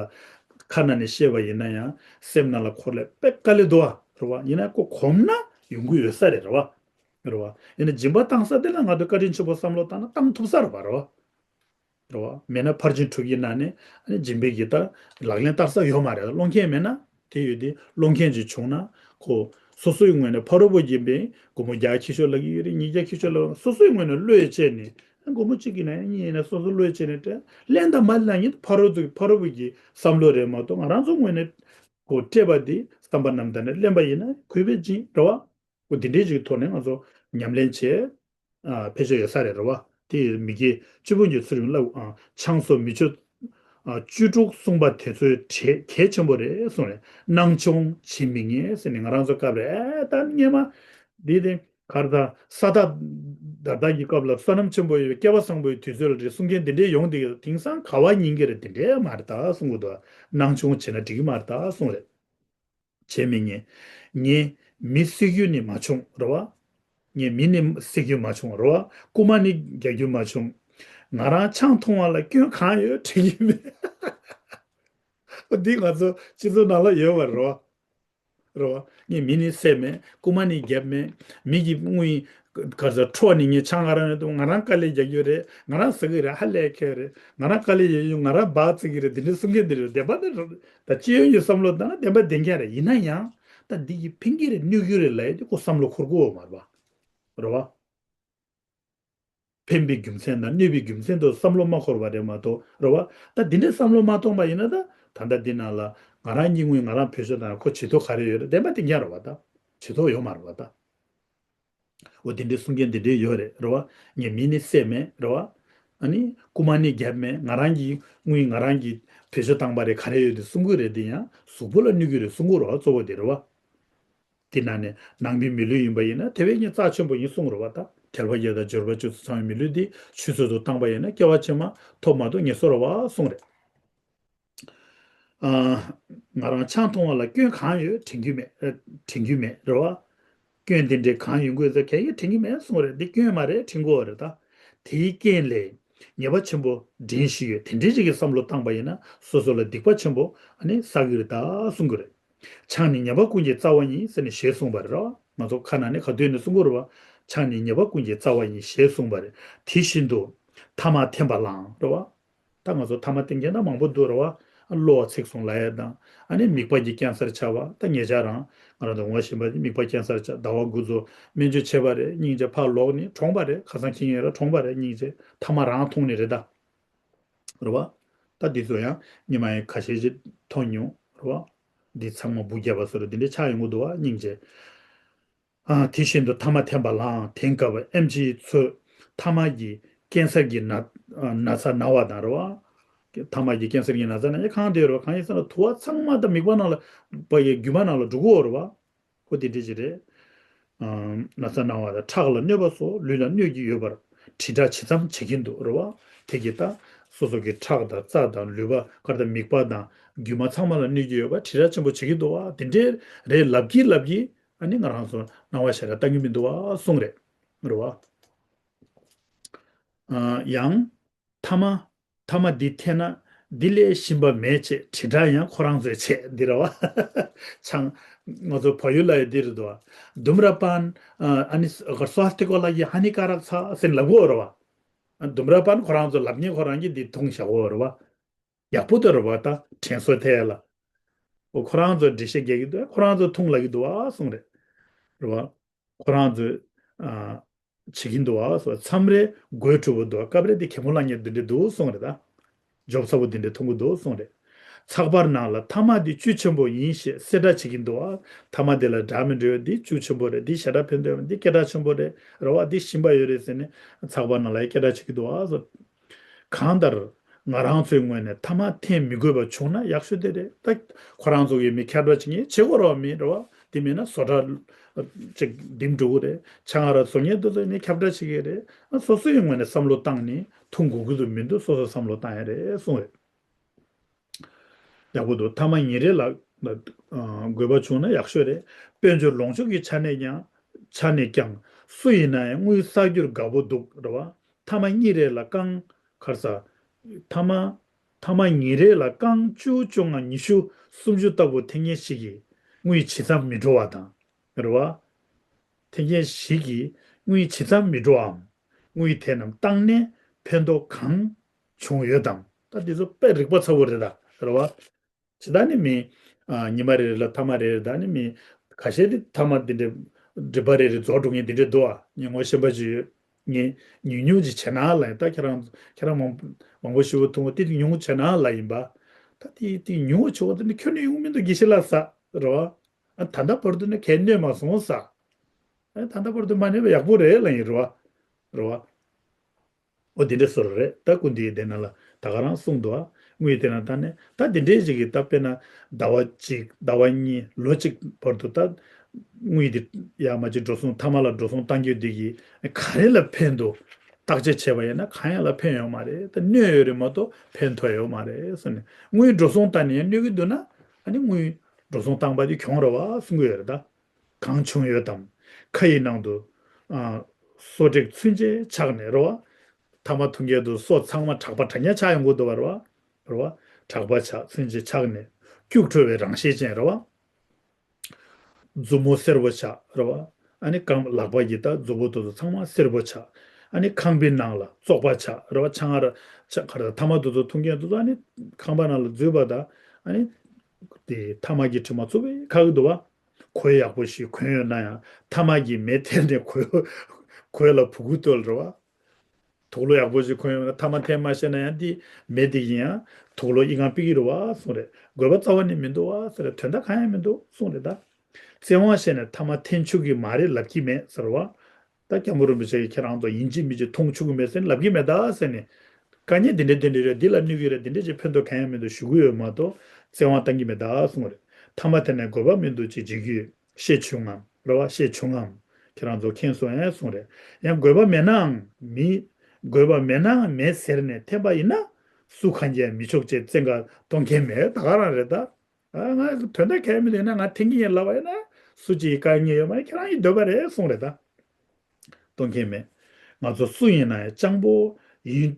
ཁ་ནང་ནས་བཤད་པ་ཡིན་ན་ཡང་སེམས་ནང་ལ་ཁོ་ལ་དཔེ་དཀའ་ལས་འདུག་བ་རེད་བ། ཡིན་ན་ཁོ་གོམས་ན་ཡོང་གི་ཡོད་ས་རེད་རེད་བ། རེད་བ། ཡིན་ན་སྦྱིན་པ་བཏང་ས་དེ་ལ་ང་ཚོས་བཀའ་དྲིན་ཆེན་པོ་བསམ་བློ་བཏང་ན་བཏང་ཐུབ་ས་རེད་བ་རེད་བ། རེད་བ། མེད་ན་ཕར་ཕྱིན་དྲུག་གི་ནང་ནས་ཨ་ནི་སྦྱིན་པའི་གི་ད་ལག་ལེན་བསྟར་ས་ཡོད་མ་རེད། སློང་མཁན་མེད་ན་དེ་ཡོད་དེ། སློང་མཁན་ཅིག་བྱུང་ན་ཁོ་སོ་སོའི་ངོས་ནས་ཕ་རོལ་པོ་ཡིན་པའི་སྒོར་མོ་བརྒྱ་ཁྱེར་ཤོག་ལབ་ཀྱི་ཡོད་རེད། ཉིས་བརྒྱ་ཁྱེར་ཤོག་ལབ། སོ་སོའི་ངོས་ནས་བློས་བྱས་ནས་སྒོར་མོ་གཅིག་གི་ནང་ནས་གཉིས་ཡིན་ན་སོ་སོ་བློས་བྱས་ནས་སྤྲད། ལེན་དང་མ་ལེན་ཡིན་ཕ་རོལ་ཏུ་ཕ་རོལ་པོ་གི་བསམ་བློ་རེད་མ་གཏོགས་ང་རང་ཚོ་ངོས་ནས་ཁོ་སྤྲད་པ་དེ་བསམ་པ་རྣམ་དག་ནས་ལེན་པ་ཡིན་ན་གུས་པས་སྦྱིན་རེད་བ། འོ་དེ་འདྲའི་ཅིག་ཐོག་ནས་ང་ཚོ་ཉམས་ལེན་བྱས། ཨ་ཕན་ཆེ་ཡོད་ས་རེད། རེད་བ། དེ་མི་དགེ་བཅུ་སྤོང་གི་ཚུལ་ཁྲིམས་ལ། ཨ་ཆང་སོགས་མི་སྤྱོད། ཨ་བཅུ་དྲུག་གསུངས་པ་དེ་ཚོའི་གྲས་གལ་ཆེན་པོ་རེད་གསུངས་རེད། སྣང་ཆུང་བྱེད་མི་ཉན་ཟེར་ནས་ང་རང་ཚོ་སྐབས་རེ་ཨེ་ད་སྔོན་མ་འདི་དེ་གར་ད་ས་ཐག་དར་དར་གྱི་སྐབས་ལ་བསོད་ནམས་ཆེན་པོ་ཡོད་པའི་སྐལ་བ་བཟང་པོའི་དུས་ཚོད་ལ་རེད་གསུང་མཁན་དེ་འདྲས་ཡོང་དེ་དེང་སང་ག་བ་ཉན་གི་རེད། དེ་འདྲས་མ་རེད་ད་གསུང་གི་འདུག་སྣང་ཆུང་བྱས་ན་འགྲིག་གི་མ་རེད་ད་གསུང་རེད། བྱེད་མི་ཉན། ངས་མི་བསད་རྒྱུ་ནི་མ་བྱུང་རེད་བ། ངས་མི་ནི་བསད་རྒྱུ་མ་བྱུང་རེད་བ། རྐུ་མ་ནི་རྒྱག་རྒྱུ་མ་བྱུང་། ང་རང་ཆང་འཐུང་བ་ལ་སྐྱོན་གང་ཡོད་དྲན་གྱི་མེད། འདི་ང་ཚོ་སྤྱི་ཚོགས་ནང་ལ་ཡོད་པ་རེད་བ། རེད་བ། ངས་མི་ནི་བསད་མེད། རྐུ་མ་ནི་བརྒྱབ་མེད། མི་གི་དངུལ་ག་ས་འཕྲོག་ནི་ངས་ཆང་ང་རང་ནས་འཐུང་། ང་རང་དཀའ་ལས་རྒྱག་རྒྱུ་རེད། ང་རང་ཟ་གི་རེད། ཧ་ལས་ཁེལ་རེད། ང་རང་དཀའ་ལས་རྒྱག་རྒྱུ། ང་རང་སྦག་བཙུགས་ཀྱི་རེད། འདི་འདྲ་གསུང་མཁན་འདི་རེད། བདེན་པ་འདི་རེད། ད་སྤྱི་ཡོངས་ཀྱི་བསམ་བློ་བཏང་ན་བདེན་པ་བདེན་རྐྱང་རེད། ཡིན་ན་ཡང་ད་འདི་གིས་ཕན་གྱི་རེད་གནོད་ཀྱི་རེད་ལབ་ཡ་དེ་ཁོ་བསམ་བློ་འཁོར་གྱི་ཡོད་མ་རེད་པ། རེད་བ། ཕན་པའི་རྒྱུ་མཚན་དང་གནོད་པའི་རྒྱུ་མཚན་དུ་བསམ་བློ་མ་འཁོར་བ་རེད་མ་གཏོགས། རེད་བ། ད་འདི་འདྲའི་བསམ་བློ་མ་གཏོང་པ་ཡིན་ན་ད་ད་ལྟ་འདི་ནང་ལ་ང་རང་གཉིས་དངུལ་ང་རང་བེད་སྤྱོད་བཏང་ན་ཁོ་བྱེད་ཐོག་ག་རེ་ཡོད་རེད། བདེན་པ་བདེན་རྐྱང་རེད་བ། ད་བྱེད་ཐོག་ཡོད་མ་རེད་བ་ད། འོ་དེ་འདྲའི་གསུང་མཁན་དེ་འདྲའི་ཡོད་རེད། རེད་བ། ངས་མི་ནི་བསད་མེད། རེད་བ། ཨ་ནི་རྐུ་མ་ནི་བརྒྱབ་མེད། ང་རང་གི་དངུལ་ང་རང་གིས་བེད་སྤྱོད་བཏང་པ་རེད། ག་རེ་ཡོད་དེ་གསུང་གི་རེད། དེ་ཡང་གཟུགས་པོ་ལ་གནོད་ཀྱི་རེད་གསུང་གི་རེད་བ། གཙོ་བོ་དེ་རེད་བ། དེ་ནང་ནས་ནང་པའི་མི་ལུས་ཡིན་པ་ཡིན་ན་དེ་བས་ངས་རྩ་ཆེན་པོ་ཡིན་གསུང་གི་རེད་བ། ད་ཐེག་པ་བརྒྱད་དང་སྦྱོར་བ་བཅུ་ཚང་བའི་མི་ལུས་འདི་ཆུད་ཟོས་སུ་བཏང་པ་ཡིན་ན་སྐྱེ་བ་ཕྱི་མ་ཐོབ་མ་ཐོབ་ངེས་སོ་རེད་བ་གསུང་རེད། ཨ། ང་རང་ཆང་འཐུང་བ་ལ་སྐྱོན་གང་ཡོད་དྲན་རྒྱུ་མེད། ཨ། དྲན་རྒྱུ་མེད། རེད་བ། སྐྱོན་དེ་འདྲའི་གང་ཡོང་གི་ཡོད་ཚད་གལ་ཡོད་དྲན་གྱི་མེད་གསུངས་རེད། འདི་སྐྱོན་མ་རེད། དྲན་གྱི་ཡོད་རེད་ད། དེའི་རྐྱེན་ལས་ཉེས་པ་ཆེན་པོ་འདྲེན་བཞིན་ཡོད། དེ་འདྲའི་ཞིག་གི་བསམ་བློ་བཏང་པ་ཡིན་ན་སོ་སོ་ལ་སྡིག་པ་ཆེན་པོ་ཨ་ནི་བསགས་ཀྱི་རེད་ད་གསུང་གི་རེད། ཆང་ནི་ཉེས་པ་ཀུན་གྱི་རྩ་བ་ཡིན་ཟེར་ནས་ཞེས་གསུངས་པ་རེད་བ། ང་ཚོ་ཁ་ནང་ནས་ག་དུས་ནས་གསུང་གི་རེད་བ། ཆང་ནི་ཉེས་པ་ཀུན་གྱི་རྩ་བ་ཡིན་ཞེས་གསུངས་པ་རེད། དེ་བཞིན་དུ་ཐ་མག་འཐེན་པ་ལའང་རེད་བ། ད་ང་ཚོ་ཐ་མག་འཐེན་མཁན་ད་མང་པོ་འདུག་རེད་བ། གློ་བ་ཚིག་སོང་ལབ་ཡ་དང་། ཨ་ནི་མིད་པ་གི་ཀེན་སར་ཆགས་པ། ད་ཉེ་ཆར་རང་ང་རང་ཚོ་ངོ་ཤེས་པ་མིད་པ་ཀེན་སར་ཆགས། ཟླ་བ་དགུ་ཚོ་སྨན་བཅོས་བྱས་པ་རེད། སྙིང་རྗེ་ཕར་ལོག་ནི་གྲོངས་པ་རེད། ཁ་སང་ཁྱི་ངན་ར་གྲོངས་པ་རེད། སྙིང་རྗེ་ཐ་མག་རང་འཐུང་ནི་རེད་ད། རེད་བ། ད་འདི་ཚོ་ཡང་ཉི་མ་ཡང་ཁ་ཤས་ཤིག་མཐོང་མྱོང་རེད་བ། འདི་ཚང་མ་འབུ་བརྒྱབ་པ་བཟོ་འདྲ་འདི་འདྲ་ཆགས་ཡོང་གི་འདུག་བ། སྙིང་རྗེ། ཨ། དེ་བཞིན་དུ་ཐ་མག་འཐེན་པ་ལའང་། འཐེན་སྐབས་ཨེམ་ཆིའི་ཚོས་ཐ་མག་གི་ཀེན་སར་གྱི་ན་ན་ཚ་ན་བ་དང་རེད་བ། ཐ་མག་གི་ཀེན་སར་གྱི་ན་ཚ་ན་ཡ་གང་དེ་རེད་བ། གང་ཡིན་ཟེར་ན་དུ་བ་ཚང་མ་ད་མིད་པ་ནང་ལ་པ་ཡི་རྒྱུ་མ་ནང་ལ་འགྲོ་གི་ཡོད་རེད་བ། ཁོ་དེ་འདྲ་ཅིག་རེད། ཨ། ན་ཚ་ན་བ་དང་ཁྲག་ལ་གནོད་པ་སོགས་ལུས་ལ་གནོད་ཀྱི་ཡོད་པར་དྲིལ་བསྒྲགས་ཇི་ཙམ་བྱེད་ཀྱིན་འདུག་རེད་བ། དེ་གིས་ད་སོ་སོ་གི་ཁྲག་དང་རྩ་དང་ལུས་པོ་ག་རེ་ད་མིད་པ་དང་རྒྱུ་མ་ཚང་མ་ལ་གནོད་ཀྱི་ཡོད་པ་དྲིལ་བསྒྲགས་ཆེན་པོ་བྱེད་ཀྱི་འདུག་བ། དེ་འདྲའི་རེད་ལབ་ཀྱི་ལབ་ཀྱི་ཨ་ནི་ང་རང་ཚོ་སྣང་བ་ཞེ་དྲག་བཏང་གི་མི་འདུག་བ་གསུངས་རེད། རེད་བ། ཨ། ཡང་ཐ་མག་ཐ་མག་འདི་འཐེན་ན་འདི་ལས་ཞིམ་པ་མེད་ཅེས་དྲིལ་བསྒྲགས་ཡང་ཁོ་རང་ཚོས་བྱས། འདི་རེད་བ། ཆང་ང་ཚོ་བལ་ཡུལ་ལ་ཡང་འདི་རེད་འདུག་བ། धूम्रपान अ, स्वास्थ्य को लागि हानिकारक छ ཟེར་ལབ་གོ་རེད་བ། धूम्रपान ཁོ་རང་ཚོ་ལབ་མཁན་ཁོ་རང་གིས་འདི་འཐུང་བཞག་གོ་རེད་བ། ཡག་པོ་དེ་རེད་བ། ད་དྲན་གསོ་ཐེབས་ལ། ཨོ་ཁོ་རང་ཚོ་འགྲེལ་བཤད་རྒྱག་གི་འདུག་ཁོ་རང་ཚོ་འཐུང་ལབ་ཀྱི་འདུག་བ་གསུངས་རེད། རེད་བ། ཁོ་རང་ཚོས་ཨ། བྱེད་ཀྱིན་འདུག་བ། མཚམས་རེ་དགོད་བྲོ་བོ་འདུག་སྐབས་རེ་དེ་གད་མོ་ལངས་མཁན་འདི་འདྲ་འདུག་གསུངས་རེད་ད། འཇོབ་ཚ་པོ་འདི་འདྲ་འཐུང་གི་འདུག་གསུངས་རེད། ཚགས་པར་ནང་ལ་ཐ་མག་འདི་བཅུད་ཆེན་པོ་ཡིན་ཞེས་གསལ་བསྒྲགས་བྱེད་ཀྱིན་འདུག་བ། ཐ་མག་འདི་ལ་འདྲ་མི་འདྲ་ཡོད། འདི་བཅུད་ཆེན་པོ་རེད། འདི་ཞེ་དྲག་ཕན་ཐོགས་ཡོད། འདི་སྐད་གྲགས་ཆེན་པོ་རེད། རེད་བ། འདི་ཞིམ་པ་ཡོད་རེད་ཟེར་ནས་ཚགས་པར་ནང་ལ་སྐད་གྲགས་བྱེད་ཀྱི་འདུག་བ། གང་ལྟར་ང་རང་ཚོའི་ངོས་ནས་ཐ་མག་འཐེན་མི་དགོས་པ་བྱུང་ན་ཡག་ཤོས་དེ་རེད། ད་ཁོ་རང་ཚོ་གི་མི་ཁྱབ་བསྒྲགས་བྱེད་མཁན་བྱེད་དགོས་རེད་བ། མི་རེད་བ། དེ་མིན་ན་བཟོ་གྲྭ་ཅིག་འདེམས་འགྲོ་གི་རེད། ཆང་ཨ་རག་བཟོ་མཁན་དེ་ཚོ་ནི་ཁྱབ་བསྒྲགས་བྱེད་ཀྱི་རེད། ཨ་སོ་སོའི་ངོས་ནས་བསམ་བློ་བཏང་ནས་འཐུང་དགོས་ཀྱི་འདུག་མི་འདུག་སོ་སོ་བསམ་བློ་བཏང་ཡ་རེད་གསུངས་རེད། ཡག་པོ་འདུག་ཐ་མག་ཉིན་རེ་ལ་ཨ་དགོས་པ་བྱུང་ན་ཡག་ཤོས་རེད། དཔལ་འབྱོར་ལོངས་སྤྱོད་ཀྱི་ཆ་ནས་ཀྱང་ཆ་ནས་ཀྱང་སུ་ཡིན་ན་ཡང་དངུལ་བསགས་རྒྱུར་དགའ་པོ་འདུག་རེད་བ། ཐ་མག་གཉིས་རེ་ལ་རྐང་གར་ས། ཐ་མག་ཐ་མག་ཉིན་རེ་ལ་རྐང་བཅུ་བཅོ་ལྔ་ཉི་ཤུ་སུམ་ཅུ་ལྟ་བུ་འཐེན་མཁན་ཞིག་གིས་དངུལ་ཇི་ཙམ་མི་འགྲོ་བ་དང་། རེད་བ། འཐེན་མཁན་ཞིག་གིས་དངུལ་ཇི་ཙམ་མི་འགྲོ་བའམ། དངུལ་དེ་རྣམས་བཏང་ནས་ཕན་ཐོགས་གང་ བྱུང་ཡོད་དམ། ད་འདི་ཚོ་དཔེ་རིག་པ་ཚ་བོ་རེད་ད། རེད་བ། ཇི་ལྟར་ནི་མི། ཨ། ཉི་མ་རེ་རེ་ལ་ཐ་མ་རེ་རེ་ད་ནི་མི། ཁ་ཤས་དེ་ཐ་མ་འདི་འདྲའི་སྒྲིབ་པ་རེ་རེ་རྫོགས་འགྲོ་མཁན་འདི་འདྲའི་འདུག་ཨ། ཉིན་ངོ་ཤན་པ་ཅིག་ཡོད། ངས་ཉུང་ཉུང་ཅིག་བྱས་ན་ལབ་ཡིན། ད་ཁྱེད་རང་ཁྱེད་རང་མང་མང་པོ་ཞེ་པོ་འཐུང་བ་དེ་ཉུང་བྱས་ན་ལབ་ཡིན་པ། ད་དེ་དེ་ཉུང་བྱེད་པ་དེ་ནི་ཁྱོན་ནས་ཡོང་མི་འདུག་དགེ་བཤེས་ལགས་ཟེར། རེད་བ། ཨ། ད་ལྟ་བར་དུ་ནི་གལ་གནོད་མ་སོང་ཟེར། ཨ། ད་ལྟ་བར་དུ་མ་གནོད་པ་ཡག་པོ་རེད་ལབ་ཡིན། རེད་བ། རེད་བ། འོ་དེ་འདྲ་བཟོ་འདྲ་རེད། ད་སྐུ་མདུན་གྱིས་དེ་ནང་ལ་ད་ག་རང་གསུངས་འདུག་ཨ། དངུལ་དེ་ནང་ད་ནས་ད་དེ་འདྲའི་ཞིག་གིས་ད་དཔེར་ན་ཟླ་བ་གཅིག་ཟླ་བ་གཉིས་ལོ་གཅིག་བར་དུ་ད་དངུལ་དེ་ཡར་མར་ཅིག་འགྲོ་སོང་ཐ་མ་ལ་འགྲོ་སོང་གཏང་རྒྱུ་དེ་གིས་ག་རེ་ལ་ཕན་འདུག་བརྟག་དཔྱད་བྱས་པ་ཡིན་ན་གང་ཡང་ལ་ཕན་ཡོད་མ་རེད། ད་གནོད་ཡོད་རེད་མ་གཏོགས་ཕན་ཐོགས་ཡོད་མ་རེད་ཟེར་ནས། དངུལ་འགྲོ་སོང་བཏང་ནས་ཡང་གནོད་ཀྱི་འདུག་ན་ཨ་ནི་དངུལ་འགྲོ་སོང་བཏང་པ་དེ་གྱོང་རེད་བ་གསུང་གི་ཡོད་རེད་ད། གང་བྱུང་ཡོད་དམ། ཁ་ཡི་ནང་དུ། ཨ། སོ་དྲེག་ཚུན་ཆད་ཆགས་ནས། རེད་བ། ཐ་མ་འཐུང་མཁན་དུ་སོ་ཚང་མ་དྲེག་པ་དྲེག་ཉག་ཆགས་ཡོང་གི་འདུག་པ། རེད་བ། རེད་བ། དྲེག་པ་ཆགས་ཚུན་ཆད་ཆགས་ནས་སྐྱུག་བྲོ་བའི་རང་གཤིས་ཅན། རེད་བ། མཛུབ་མོ་སེར་པོ་ཆགས། རེད་བ། ཨ་ནི་རྐང་ལག་པ་ཡི་ད་མཛུབ་མོ་དེ་ཚོ་ཚང་མ་སེར་པོ་ཆགས། ཨ་ནི་ཁང་པའི་ནང་ལ་བཙོག་པ་ཆགས། རེད་བ། ཆང་ཨར་ཆགས། ག་རེ་ཐ་མ་དེ་ཚོ་འཐུང་མཁན་དེ་ཚོ་ཨ་ནི་ཁང་པ་ནང་ལ་འཛུལ་བ་དང་ཨ་ནི་དེ་ཐ་མ་གི་དྲི་མ་ཚུབ་པའི་ཁ་གི་འདུག་བ། གོས་ཡག་པོ་ཞིག་གོན་ཡོད་ན་ཡང་ཐ་མ་གི་མེ་ཐལ་ནས་གོས་གོས་ལ་བུ་གུ་བཏོལ། རེད་བ། དུག་ལོག་ཡག་པོ་ཞིག་གོན་ཡོད་ན་ཐ་མ་འཐེན་མ་ཤེས་ན་ཡང་དེ་མེ་དེ་གིས་ཡང་དུག་ལོག་ཨི་ཁུང་ཕིག་གི་རེད་བ་གསུངས་རེད། དགོས་པ་རྩ་བ་ནས་མི་འདུག་བ་ཟེར་རེད། དོན་དག་གང་ཡང་མི་འདུག་གསུངས་རེད་ད། བཙན་དབང་བཤད་ནས་ཐ་མ་འཐེན་ཆོག་གི་མ་རེད་ལབ་ཀྱི་མེད་ཟེར་བ། ད་སྐྱབས་མགོན་རིན་པོ་ཆེ་གིས་ཁྱེད་རང་ཚོ་ཡིན་གཅིག་མིན་གཅིག་འཐུང་ཆོག་གི་མེད་ཟེར་ལབ་ཀྱི་མེད་ད་ཟེར་ནས། དཀའ་ངལ་འདི་འདྲ་འདི་འདྲ་རེད། འདི་ལ་གནོད་ཀྱི་རེད། འདི་འདྲ་ཅིག་ཕན་ཐོགས་གང་ཡང་མི་འདུག་ཞུ་གི་ཡོད་མ་གཏོགས་བཙན་དབང་བཏང་གི་མེད་ད་གསུངས་རེད། ཐ་མ་དེ་ནས་དགོས་པ་མི་འདུག་ཅེས་བརྗོད་ཀྱི་ཡོད། ཤེས་བྱུང་ངམ། རེད་བ། ཤེས་བྱུང་ངམ། ཁྱེད་རང་ཚོ་མཁྱེན་སོང་ངས་གསུངས་རེད། ཡང་དགོས་པ་མེད་ནའང་མི། དགོས་པ་མེད་ནའང་མེད་ཟེར་ནས་འཐེན་པ་ཡིན་ན། སུ་གང་གིས་ཡང་མི་ཆོག་ཅེས་བཙན་བཀའ་གཏོང་མཁན་མེད། ད་ག་རང་རེད་ད། ཨ། ང་དོན་དག་གལ་མི་འདུག་ན་ང་འཐེན་གྱི་ཡིན་ལབ་པ་ཡིན་ན། སུ་གཅིག་གིས་དཀའ་ངལ་ཡོད་མ་རེད། ཁྱེད་རང་གི་འདོད་པ་རེད་གསུངས་རེད་ད། གཏོང་མཁན་མེད། ང་ཚོ་སུ་ཡིན་ན་ཡང་སྤྱང་པོ་ཡིན།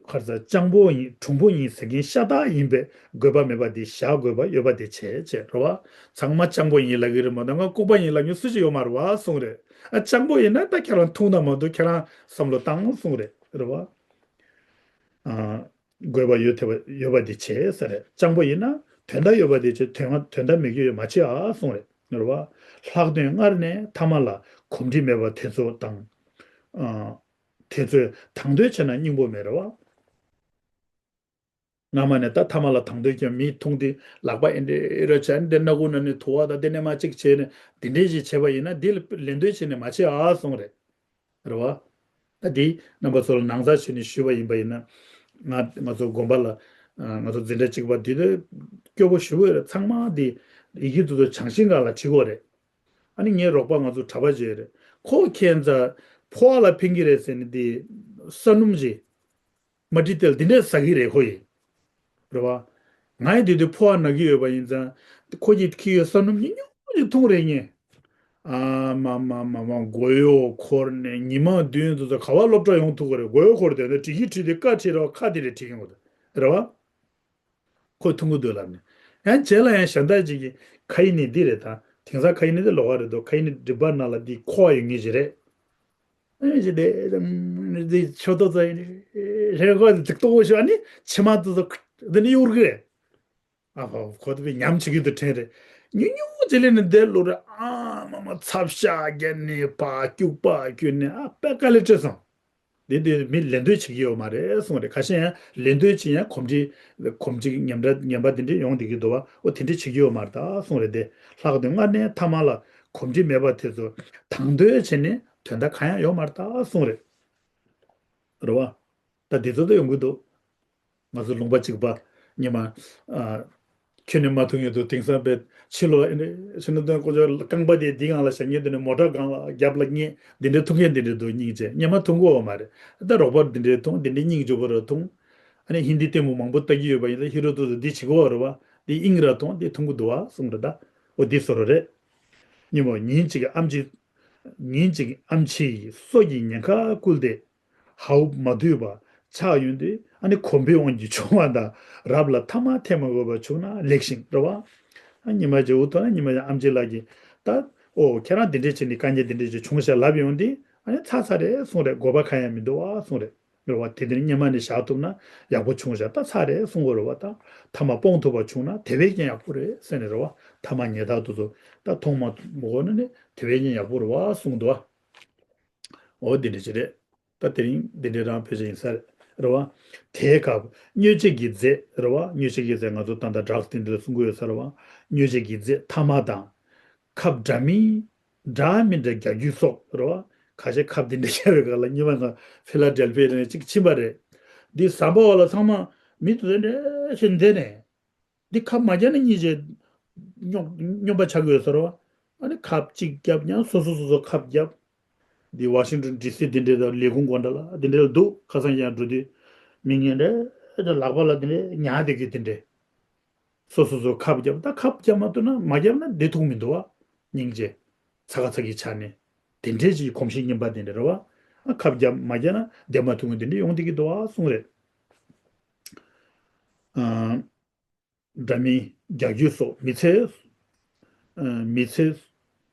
ག་རེ་ཟེར། སྤྱང་པོ་ཡིན། གྲུང་པོ་ཡིན་ཟེར་མཁན་ཤ་སྟག་ཡིན་པས། དགོས་པ་མེད་པ་དེ་བཞག། དགོས་པ་ཡོད་པ་དེ་བྱེད་བྱེད། རེད་བ། ཚང་མ་སྤྱང་པོ་ཡིན་ལབ་ཀྱི་རེད་མ་གཏོགས་ང་ལྐུགས་པ་ཡིན་ལབ་མཁན་སུ་གཅིག་ཡོད་མ་རེད་བ་གསུངས་རེད། ཨ། སྤྱང་པོ་ཡིན་ན་ད་ཁྱེད་རང་འཐུང་ན་མ་གཏོགས་ཁྱེད་རང་བསམ་བློ་བཏང་གསུངས་རེད། རེད་བ། ཨ། དགོས་པ་ཡོད་ཐེ་བ་ཡོད་པ་དེ་བྱེད་ཟེར་རེད། སྤྱང་པོ་ཡིན་ན་དོན་དག་ཡོད་པ་དེ་བྱེད། དོན་དོན་དག་མེད་རྒྱུ་ཡོད་མ་བྱེད་ཨ་གསུངས་རེད། རེད་བ། ལྷག་དོན་སྔར་ནས་ཐ་མ་ལ་གོམས་འདྲིས་མེད་པ་དེ་ཚོ་དང་། ཨ། དེ་ཚོས་དང་དོད་བྱས་ན་སྙིང་པོ་མེད། རེད་བ། སྔ་མ་ནས་ད་ཐ་མ་ལ་དང་དོད་ཀྱང་མི་འཐུང་སྟེ་ལག་པ་ཨེ་འདྲ་ར་བྱས། ཨེ་འདྲ་སྣ་ཁུག་ནང་ནས་དུ་བ་དང་དེ་ནས་མར་གཅིག་བྱས་ནས་དེ་འདྲས་ཞིག་བྱས་པ་ཡིན་ན། འདི་ལ་ལད་ཟློས་བྱས་ནས་མ་བྱེད་ཨ་གསུངས་རེད། རེད་བ། ད་འདི་རྣམ་པ་ཚོ་ལ་ནང་ཚགས་བྱས་ནས་ཞུས་པ་ཡིན་པ་ཡིན་ན། ང་ང་ཚོ་དགོན་པ་ལ། ཨ། ང་ཚོ་འཛིན་གྲྭ་གཅིག་པ་འདི་ལ་སྐྱོ་པོ་ཞེ་པོ་ཡོད་རེད། ཚང་མ་འདི་ཡི་གེ་དེ་ཚོ་བྱང་ཤིང་སྒང་ལ་བྲིས་ཀྱི་ཡོད་རེད། ཨ་ནི་ངའི་རོགས་པ་ང་ཚོ་གྲྭ་པ་ཅིག་ཡོད་རེད། ཁོ་ཁྱད་མཚར་ཕོ་བ་ལ་ཕན་གྱི་རེད་ཟེར་ནས་འདི་ས་སྣུམ་ཅིག་མ་ཏྲི་ཏེལ་འདི་འདྲས་ཟ་གི་རེད་ཁོ་ཡིས། རེད་བ། ང་ཡི་དེ་དུས་ཕོ་བ་ན་གི་ཡོད་པ་ཡིན་ཙང་། ཁོ་གིས་ཁྱེར་ཡོད་ས་སྣུམ་ཉུང་ཉུང་ཅིག་འཐུང་རེ་ཉེ། ཨ་མ་མ་མ་མ། མགོ་གཡོག་འཁོར་ནས་ཉི་མ་བདུན་དུ་ཚོ་ག་བ་སློབ་གྲྭ་ཡོང་ཐུབ་ཀྱི་རེད། མགོ་གཡོག་འཁོར་དེ་ནས་བྲིས་ཀྱི་བྲིས་དེ་བཀའ་ཁྲིད་རོགས་ཁ་དེ་རེ་བྲིས་ཡོང་གི་འདུག་རེད་བ། ཁོས་འཐུང་གི་འདུག་ལབ་ནས། ཡང་རྗེས་ལ་ཡང་གཞན་དག་ཅིག་གིས་ཁ་ཡི་ནི་འདི་རེད་ད། དེང་སང་ཁ་ཡི་ནི་འདི་ལོགས་ཀ་རེད་འདུག་ཁ་ཡི་ནི་སྒྲིབ་པ་ནང་ལ་འདི་ཁོ་བ་ཡོད་ངེས་ཅིག་རེད། ཨེ་ཅི་དེ་དེ་ཆོ་ཏོ་ཙ་ཡིན་རེད། ཁོ་འཛིག་ཏོ་བོ་ཤོ་ཨ་ནི་མཆི་མ་ཏོ་ཏོ་འདི་ནི་གཡུག་གི་རེད། ཨ་ཧོ། ཁོ་དེ་བས་ཉམས་ཆེ་གི་འདུག་དྲན་རེད། ཉུང་ཉུང་ཅི་ལས་ནི་འདས་ལོ་རེད། ཨ་མ་མ་ཚབ་ཤ་རྒྱན་ནི་པ་སྐྱུག་པ་སྐྱུག་ནི་ཨ་པད་དཀའ་ལས་སྤྲད་སོང་། འདི་འདི་མི་ལད་ཟློས་བྱེད་ཀྱི་ཡོད་མ་རེད་གསུངས་རེད། ཁ་ཤས་ཡང་ལད་ཟློས་བྱེད་ཡང་གོམས་འདྲིས་གོམས་འདྲིས་ངན་པ་ངན་པ་འདི་འདྲས་ཡོང་བསྡད་ཀྱི་འདུག་བ། ཨོ་དེ་འདྲས་བྱེད་ཀྱི་ཡོད་མ་རེད་ད་གསུངས་རེད་དེ། ལྷག་དོན་སྔར་ནས་ཐ་མ་ལ་གོམས་འདྲིས་མེད་པ་དེ་ཚོ་དང་དོད་བྱས་ནས་དོན་དག་གང་ཡང་ཡོད་མ་རེད་ད་གསུངས་རེད། རེད་བ། ད་འདི་ཚོ་ད་ཡོང་གི་འདུག་ང་ཚོ་ལུང་པ་གཅིག་པ་ཉི་མ། ཨ། ཁྱོན་ནས་མ་ཐུག་ཡོད་དུ་དེང་སང་པའི་ཕྱི་ལོགས་ཨེ་འདྲ་ཕྱི་ནང་དོན་ཀོ་ཅོ་རྐང་པ་དེ་འདི་སྒང་ལ་བཞག་ཉེ་དུ་ནས་མོ་ཊ་སྒང་ལ་རྒྱབ་ལ་ཉེ་འདི་འདྲའི་ཐུག་མཁན་འདི་འདྲའི་འདུག་སྙིང་རྗེ། སྙེ་མ་ཐུག་གོ་བ་མ་རེད། ད་རོགས་པ་འདི་འདྲའི་ཐུག་འདི་འདྲའི་སྙིང་རྗེ་པོ་ར་ཐུག་ཨ་ནི་ཧིན་དི་ལྟད་མོ་མང་པོ་ལྟ་གི་ཡོད་པ་ཡིན་ད་ཧི་རོ་ཏུ་ཏུ་འདི་བྱེད་གོ་བ་རེད་བ། འདི་དབྱིངས་ར་ཐུག་འདི་ཐུག་གི་འདུག་བ་གསུངས་རེད་ད། འོ་འདི་བཟོ་རོ་རེད། སྙེ་མོ་ཉིན་གཅིག་ཨམ་ཆི། ཉིན་གཅིག་ཨམ་ཆི་ཡིས་སོ་གི་ཉེན་ཁ་བསྐུལ་ཏེ། ཧའུ་མ་འདུས་པ་ཆགས་ཡོང་དུས་ཨ་ནི་གོམས་པའི་དབང་གིས་བྱུང་བ་དང་རབ་ལ་ཐ་མ་འཐེན་མ་དགོས་པ་བྱུང་ན་ལེགས་ཤིང་རེད་བ། ཨ་ཉི་མ་ཅིག་འུ་ཐོག་ན་ཉི་མ་ཅིག་ཨམ་ཆི་ལགས་ཀྱིས་ད་ཨོ་ཁྱེད་རང་འདི་འདྲས་བྱས་ནས་དཀའ་ངལ་འདི་འདྲས་ཅིག་བྱུང་ཤག་ལབ་ཡོང་དུས་ཨ་ནི་ཚར་ཚར་རེད་གསུངས་རེད། དགོས་པ་གང་ཡང་མི་འདུག་བ་གསུངས་རེད། རེད་བ། དེ་དེ་ནི་སྔོན་མ་ནས་བཞག་ཐུབ་ན་ཡག་པོ་བྱུང་བཞག་ད་ཚར་རེད་གསུང་གི་རེད་བ། ད་ཐ་མ་སྤོང་ཐུབ་པ་བྱུང་ན་དེ་བས་ཀྱང་ཡག་པོ་རེད་ཟེར་ནས་རེད་བ། ཐ་མ་ཉེ་ཐག་དུ་ཚོ་ད་མཐོང་མ་ཐུབ་མ་གོ་ན་ནི་དེ་བས་ཀྱང་ཡག་པོ་རེད་བ་གསུང་འདུག་བ། འོ་འདི་འདྲ་ཅིག་རེད། ད་དེ་རིང་འདི་འདྲའི་རང་བོད་ཆས་ཡིན་ས་རེད་རེད་བ། དེའི་སྐབས་མྱོས་བྱེད་ཀྱི་རྫས་རེད་བ། མྱོས་བྱེད་ཀྱི་རྫས་ང་ཚོ་ད་ལྟ་ཌག་སི་དེ་འདྲ་ལ་གསུང་གི་ཡོད་ས་རེད་བ། མྱོས་བྱེད་ཀྱི་རྫས་ཐ་མག་དང་། ཁབ་འདྲ་མིན། འདྲ་མི་འདྲ་རྒྱག་རྒྱུ་སོགས་རེད་བ། ཁ་ཤས་ཁབ་དེ་འདྲ་རྒྱག་པའི་སྐབས་ལ་སྔོན་མ་ང་ཕི་ལ་ཌེལ་ཕི་ཡ་ནས་གཅིག་ཕྱིན་པ་རེད། འདི་ཟམ་པ་བ་ལ་ཚང་མ་མི་དེ་འདྲ་ཞིག་འདི་ནས། འདི་ཁབ་མ་རྒྱག་ན་གཉིས་བྱས་སྨྱོ་སྨྱོན་པ་ཆགས་ཀྱི་ཡོད་ས་རེད་བ། ཨ་ནི་ཁབ་གཅིག་བརྒྱབ་ཀྱང་སོ་སོ་སོ་སོ་ཁབ་བརྒྱབ། འདི་ཝ་ཤིང་ཊོན་ཌི་སི་འདི་འདྲའི་དང་ལས་ཁུངས་སྒོ་འདྲ་ལ་འདི་འདྲའི་ལ་འདུག་ཁ་སང་ཡང་འགྲོ་དུས་མི་ངན་འདྲ་ལག་པ་ལ་འདི་འདྲའི་ཉར་བསྡད་ཀྱི་འདི་འདྲའི། སོ་སོ་སོ་ཁབ་བརྒྱབ་ད་ཁབ་བརྒྱབ་མ་ཐུབ་ན་མ་བརྒྱབ་ན་བདེ་ཐུག་མི་འདུག་བ། སྙིང་རྗེ། ཚ་ག་ཚ་གི་ཆ་ནས། དེ་འདྲའི་ཅིག་གོམས་གཤིས་ངན་པ་དེ་འདྲ་རེད་བ། ཨ་ཁབ་བརྒྱབ་མ་བརྒྱབ་ན་བདེ་མ་ཐུབ་ངན་དེ་འདྲ་ཡོང་བསྡད་ཀྱི་འདུག་བ་གསུངས་རེད། ཨ། འདྲ་མིན་རྒྱག་རྒྱུ་སོགས་མི་ཚེ། ཨ་མི་ཚེ།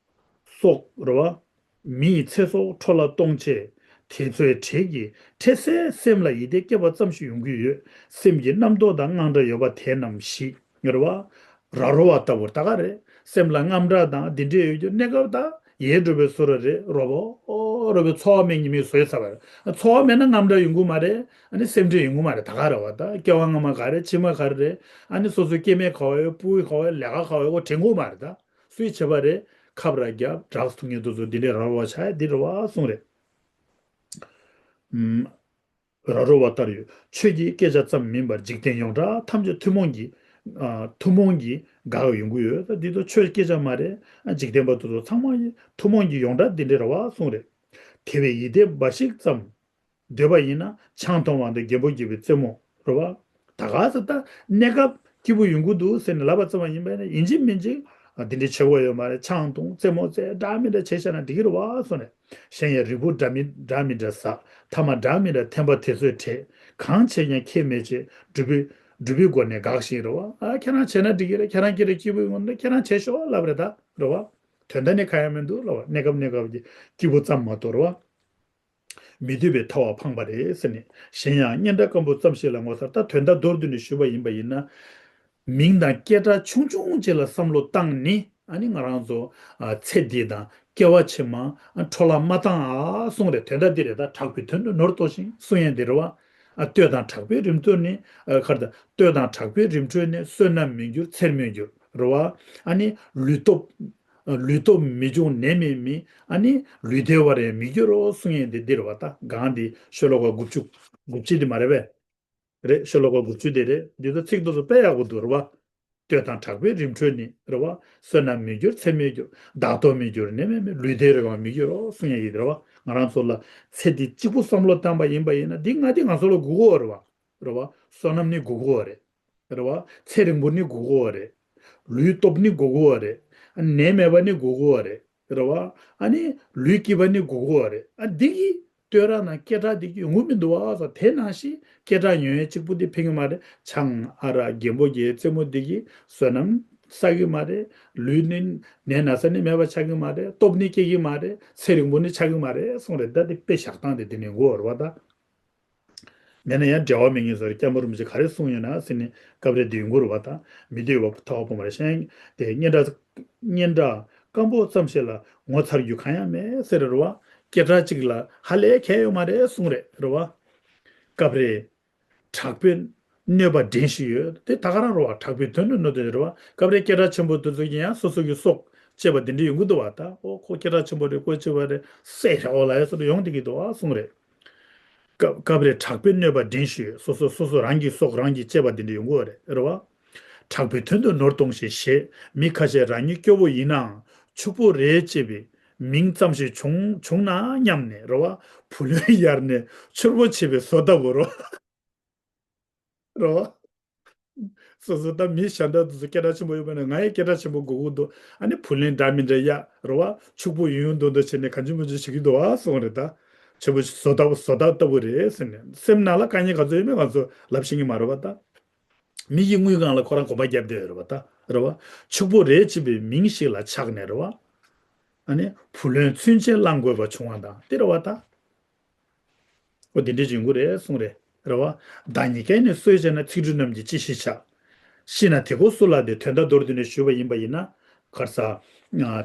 སྲོག་རེད་བ། མི་ཡི་ཚེ་སྲོག་འཕྲོ་བརླག་གཏོང་ཆེད་དེ་ཚོའི་གྲས་ཀྱི་འཕྲལ་སེལ་སེམས་ལ་ཡིད་བདེ་སྐྱེ་བ་ཙམ་ཞིག་ཡོང་གི་ཡོད། སེམས་ཀྱི་རྣམ་རྟོག་དང་དངངས་སྐྲག་ཡོད་པ་དེ་རྣམས་ཞི་ངེར་བ། ར་རོ་བ་ལྟ་བུར་ད་ག་རེད། སེམས་ལ་དངངས་སྐྲག་དང་འདི་འདྲས་ཡོད་རྒྱུ་གནས་སྐབས་དང་ཡལ་འགྲོ་བའི་བཟོ་འདྲ་རེད་རོ་བོ། ཨོ་རོ་བའི་ཚོར་བ་མེད་ཉི་མའི་བཟོས་ཚར་བ་རེད། ཚོར་བ་མེད་ན་དངངས་སྐྲག་ཡོང་གི་མ་རེད། ཨ་ནི་སེམས་ཁྲལ་ཡོང་གི་མ་རེད་ད་ག་རེད་བ། ད་སྐྱེ་བ་སྔ་མ་ག་རེད་ཕྱི་མ་ག་རེ་རེད། ཨ་ནི་སོ་སོའི་སྐྱེ་དམན་ག་བ་ཡོད་སྤུ་གུ་ག་བ་ཡོད་ལས་ཀ་ག་བ་ཡོད་ཁོ་དྲན་གི་མ་རེད་ད། སུས་བྱས་པ་རེད། ཁབ་ར་རྒྱབ་ཌག་སི་འཐུང་མཁན་དེ་ཚོ་འདི་འདྲའི་ར་རོ་བ་ཆགས་ཡ་འདི་རེད་བ་གསུངས་རེད། ཨུམ། ར་རོ་བ་ལྟར་ཡོད། ཆོས་ཀྱི་སྐད་ཆ་ཙམ་མིན་པར་འཇིག་རྟེན་ཡོངས་གྲགས་ཐམས་ཅད་ཐུན་མོང་གི། ཨ་ཐུན་མོང་གི་དགག་ཡོང་གི་ཡོད། ད་འདི་ཚོ་ཆོས་སྐད་ཆ་མ་རེད། ཨ་འཇིག་རྟེན་པ་དེ་ཚོ་ཚང་མ་ཡི་ཐུན་མོང་གི་ཡོངས་གྲགས་འདི་འདྲའི་རེད་བ་གསུངས་རེད། དེ་བས་ཡིད་བདེ་འབའ་ཞིག་ཙམ། འདོད་པ་ཡིན་ན་ཆང་འཐུང་བ་འདི་རྒན་པོ་སྐྱིད་པའི་རྩེད་མོ་རེད་བ། ད་ག་ཟེ་ད་གནས་སྐབས་སྐྱིད་པོ་ཡོང་གི་འདུག་ཟེར་ནས་ལབ་པ་ཙམ་ཡིན་པ་ཡིན་ན་ཡིན་གཅིག་མིན་གཅིག་ཨ་འདི་འདྲའི་བྱེད་དགོས་ཡོད་མ་རེད། ཆང་འཐུང་རྩེད་མོ་རྩེ་འདྲ་མི་འདྲ་བྱས་བཞག་ན་འགྲིག་གི་རེད་བ་གསུངས་ནས། གཞན་ཡང་རིལ་བུ་འདྲ་མི་འདྲ་མི་འདྲ་ཟ། ཐ་མག་འདྲ་མི་འདྲ་འཐེན་པ་དེ་ཚོའི་གྲས་གང་བྱས་ཀྱང་ཁྱད་མེད་ཅེས་སྒྲུབ་པའི་སྒྲུབ་པའི་སྒོ་ནས་དགག་བཞིན་རེད་བ། ཨ་ཁྱེད་རང་བྱས་ན་འགྲིག་གི་རེད། ཁྱེད་རང་སྐྱིད་རེད་སྐྱིད་པོ་ཡོང་ན་ཁྱེད་རང་བྱས་ཤོག་ལབ་རེད་ད་རེད་བ། དོན་དག་ནི་གང་ཡང་མི་འདུག་ལབ་བ། གནས་སྐབས་གནས་སྐབས་ཀྱི་སྐྱིད་པོ་ཙམ་མ་གཏོགས་རེད་བ། མི་འདོད་པའི་ཐལ་བ་འཕངས་པ་རེད་ཟེར་ནས། གཞན་ཡང་སྙན་གྲགས་སྐམ་པོ་ཙམ་ཞིག་ལ་ངོ་མཚར། ད་དོན་དག་མདོར་བསྡུས་ནས་ཞུས་པ་ཡིན་པ་ཡིན་ན། མིང་དང་སྐད་གྲགས་ཆུང་ཆུང་ཅིག་ལ་བསམ་བློ་བཏང་ནི་ཨ་ནི་ང་རང་ཚོ་ཨ་ཚེ་འདི་དང་སྐྱེ་བ་ཕྱི་མ་ཨ་འཕྲོ་བརླག་མ་བཏང་ཨ་གསུངས་རེད། དོན་དག་འདི་རེད། ད་དྲག་པོའི་དོན་དུ་ནོར་ལྟོགས་ཤིང་གསུང་ཡས་འདི་རེད་བ། ཨ་བསྟོད་དང་དྲག་པོའི་རིམ་གྲོ་ནི་ཨ་གར་ད་བསྟོད་དང་དྲག་པོའི་རིམ་གྲོ་ནི་བསོད་ནམས་མི་འགྱུར་ཚེར་མི་འགྱུར་རེད་བ། ཨ་ནི་ལུས་སྟོབས། ལུས་སྟོབས་མི་འབྱུང་ནད་མེད་མི། ཨ་ནི་ལུས་བདེ་བར་ཡང་མི་འགྱུར་རོ་གསུང་ཡས་འདི་འདིར་བ། ད་གང་འདི་ཤོ་ལོ་ཀ་དགུ་བཅུ། དགུ་བཅུ་འདི་མ་རེད་པས། རེད། ཤོ་ལོ་ཀ་དགུ་བཅུ་འདི་རེད། འདི་ཚོ་ཚིག་དེ་ཚོ་དཔེ་ཡག་པོ་འདུག་རེད་བ། བསྟོད་དང་དྲག་པོའི་རིམ་གྲོ་ནི་རེད་བ། བསོད་ནམས་མི་འགྱུར་ཚེ་མི་འགྱུར། བདག་སྟོབས་མི་འགྱུར་ནད་མེད་མི། ལུས་བདེ་རེ་བ་མི་འགྱུར་རོ་གསུང་ཡས་ཡིན་རེད་བ། ང་རང་ཚོ་ལ་ཚེ་འདི་གཅིག་པུ་བསམ་བློ་བཏང་པ་ཡིན་པ་ཡིན་ན་འདི་ང་འདི་ང་ཚོ་ལ་དགོས་ཀྱི་ཡོད་རེད་བ། རེད་བ། བསོད་ནམས་ནི་དགོས་ཀྱི་ཡོད་རེད། རེད་བ། ཚེ་རིང་པོ་ནི་དགོས་ཀྱི་ཡོད་རེད། ལུས་སྟོབས་ནི་དགོས་ཀྱི་ཡོད་རེད། ནད་མེད་པ་ནི་དགོས་ཀྱི་ཡོད་རེད། རེད་བ། ཨ་ནི་ལུས་སྐྱིད་པ་ནི་དགོས་ཀྱི་ཡོད་རེད། ཨ་འདི་གི་བསྟོད་ར་ན་སྐད་གྲགས་འདི་གི་ཡོང་གི་མི་འདུག་བ་ཟེར། དེ་ནང་བཞིན་སྐད་གྲགས་ཉོ་ཡས་གཅིག་པུ་འདི་ཕན་གི་མ་རེད། ཆང་ཨ་རག་རྒན་པོ་གི་རྩེད་མོ་འདི་གི་བསོད་ནམས་བསགས་གི་མ་རེད། ལུས་ནི་ནད་ན་ཚ་ནི་མེད་པ་ཆགས་གི་མ་རེད། སྟོབས་ནི་སྐྱེ་གི་མ་རེད། ཚེ་རིང་པོ་ནི་ཆགས་གི་མ་རེད་གསུངས་རེད། ད་འདི་དཔེ་བཞག་སྟངས་དེ་འདི་ནས་ཡོང་གི་ཡོད་རེད་བ་ད། མེད་ན་ཡང་འབྲེལ་བ་མེད་མཁན་ཚོར་སྐྱབས་མགོན་རིན་པོ་ཆེ་ག་རེ་གསུངས་ཡོད་ན་ཟེར་ནས་སྐབས་རེ་འདི་ཡོང་གི་རེད་བ་དང་། མི་འདོད་པ་ཐོག་པོ་མ་རེད་ཤེས་ཏེ། སྙན་གྲགས་སྙན་གྲགས་སྐམ་པོ་ཙམ་ཞིག་ལ་ངོ་མཚར་རྒྱུ་གང་ཡང་མེད་ཟེར་རེད་བ། སྐད་གྲགས་གཅིག་ལ་ཧ་ལས་གལ་ཡོད་མ་རེད་གསུངས་རེད་རེད་བ། སྐབས་རེ་དྲག་པོའི་གནོད་པ་འདྲེན་བཞིན་ཡོད་དེ་ད་ག་རང་རེད་བ། དྲག་པོའི་དོན་དུ་གནོད་དེ་རེད་བ། སྐབས་རེ་སྐད་གྲགས་ཆེན་པོ་དེ་ཚོ་གིས་ཡང་སོ་སོ་གི་སྲོག་བཅད་པ་དེ་འདྲ་ཡོང་གི་འདུག་བ་ད། ཨོ་ཁོ་སྐད་གྲགས་ཆེན་པོ་རེད། ཁོ་ཆེ་བ་རེད། སྲས་རེད། ཨོ་ལ་ཡ་སོ་རེ་ཡོང་བསྡད་ཀྱི་འདུག་བ་གསུངས་རེད། སྐབས་སྐབས་རེ་དྲག་པོའི་གནོད་པ་འདྲེན་ཞུས། སོ་སོ་སོ་སོ་རང་གི་སྲོག་རང་གིས་བཅད་པ་འདི་འདྲ་ཡོང་གི་ཡོད་རེད་རེད་བ། དྲག་པོའི་དོན་དུ་ནོར་གཏོང་ཞེས་ཞེས་མི་ཁ་ཤས་རང་ཉིད་སྐྱོ་བོ་ཡིན་ནའང་ཕྱུག་པོ་རེད་ཅེས་པའི་མིང་ཙམ་ཞིག་བྱུང་བྱུང་ན་སྙམ་ནས་རེད་བ། བུ་ལོན་གཡར་ནས་ཕྱུག་པོ་བྱེད་པའི་བཟོ་ལྟ་བུ་རེད་བ། རེད་བ། སོ་སོ་ད་མི་གཞན་དག་དེ་ཚོ་སྐད་གྲགས་ཆེན་པོ་ཡོད་པ་ན་ང་ཡང་སྐད་གྲགས་ཆེན་པོ་དགོས་ཀྱི་འདུག་ཨ་ནི་བུ་ལོན་འདྲ་མི་འདྲ་གཡར་རེད་བ། ཕྱུག་པོ་ཡོང་ཡོང་འདུག་འདུག་བྱས་ནས་གང་ཅི་མང་ཅི་བྱེད་ཀྱི་འདུག་ཨ་གསུངས་རེད་ད། ཆེན་པོ་བཟོ་ལྟ་བུ་བཟོ་ལྟ་ལྟ་བུ་རེད་ཟེར་ནས་སེམས་ནང་ལ་དཀའ་ངལ་ག་ཚོད་ཡོད་མེད་ང་ཚོ་ལབ་ཤེས་ཀྱི་མ་རེད་བ་ད། མི་ཡི་དངུལ་སྒང་ལ་ཁོ་རང་གོམ་པ་བརྒྱབ་བསྡད་ཡོད་རེད་བ་ད་རེད་བ། ཕྱུག་པོ་རེད་ཅེས་པའི་མིང་ཞིག་ལ་ཆགས་ནས་རེད་བ། ཨ་ནི་བུ་ལོན་ཚུན་ཆད་བླང་དགོས་པ་བྱུང་བ་དང་དེ་རེད་བ་ད། འོ་དེ་འདྲས་ཡོང་གི་རེད་གསུངས་རེད། རེད་བ། བདག་ཉིད་བསྐྱངས་ནས་གསོལ་བྱས་ན། ཚིག་འབྲུ་རྣམས་ཀྱིས་ཅི་ཞིག་བྱ། ཤི་ན་དེ་ཀོ་སུ་ལ་དེ། དོན་དག་མདོར་བསྡུས་ནས་ཞུས་པ་ཡིན་པ་ཡིན་ན། ག་རེ་ཟ།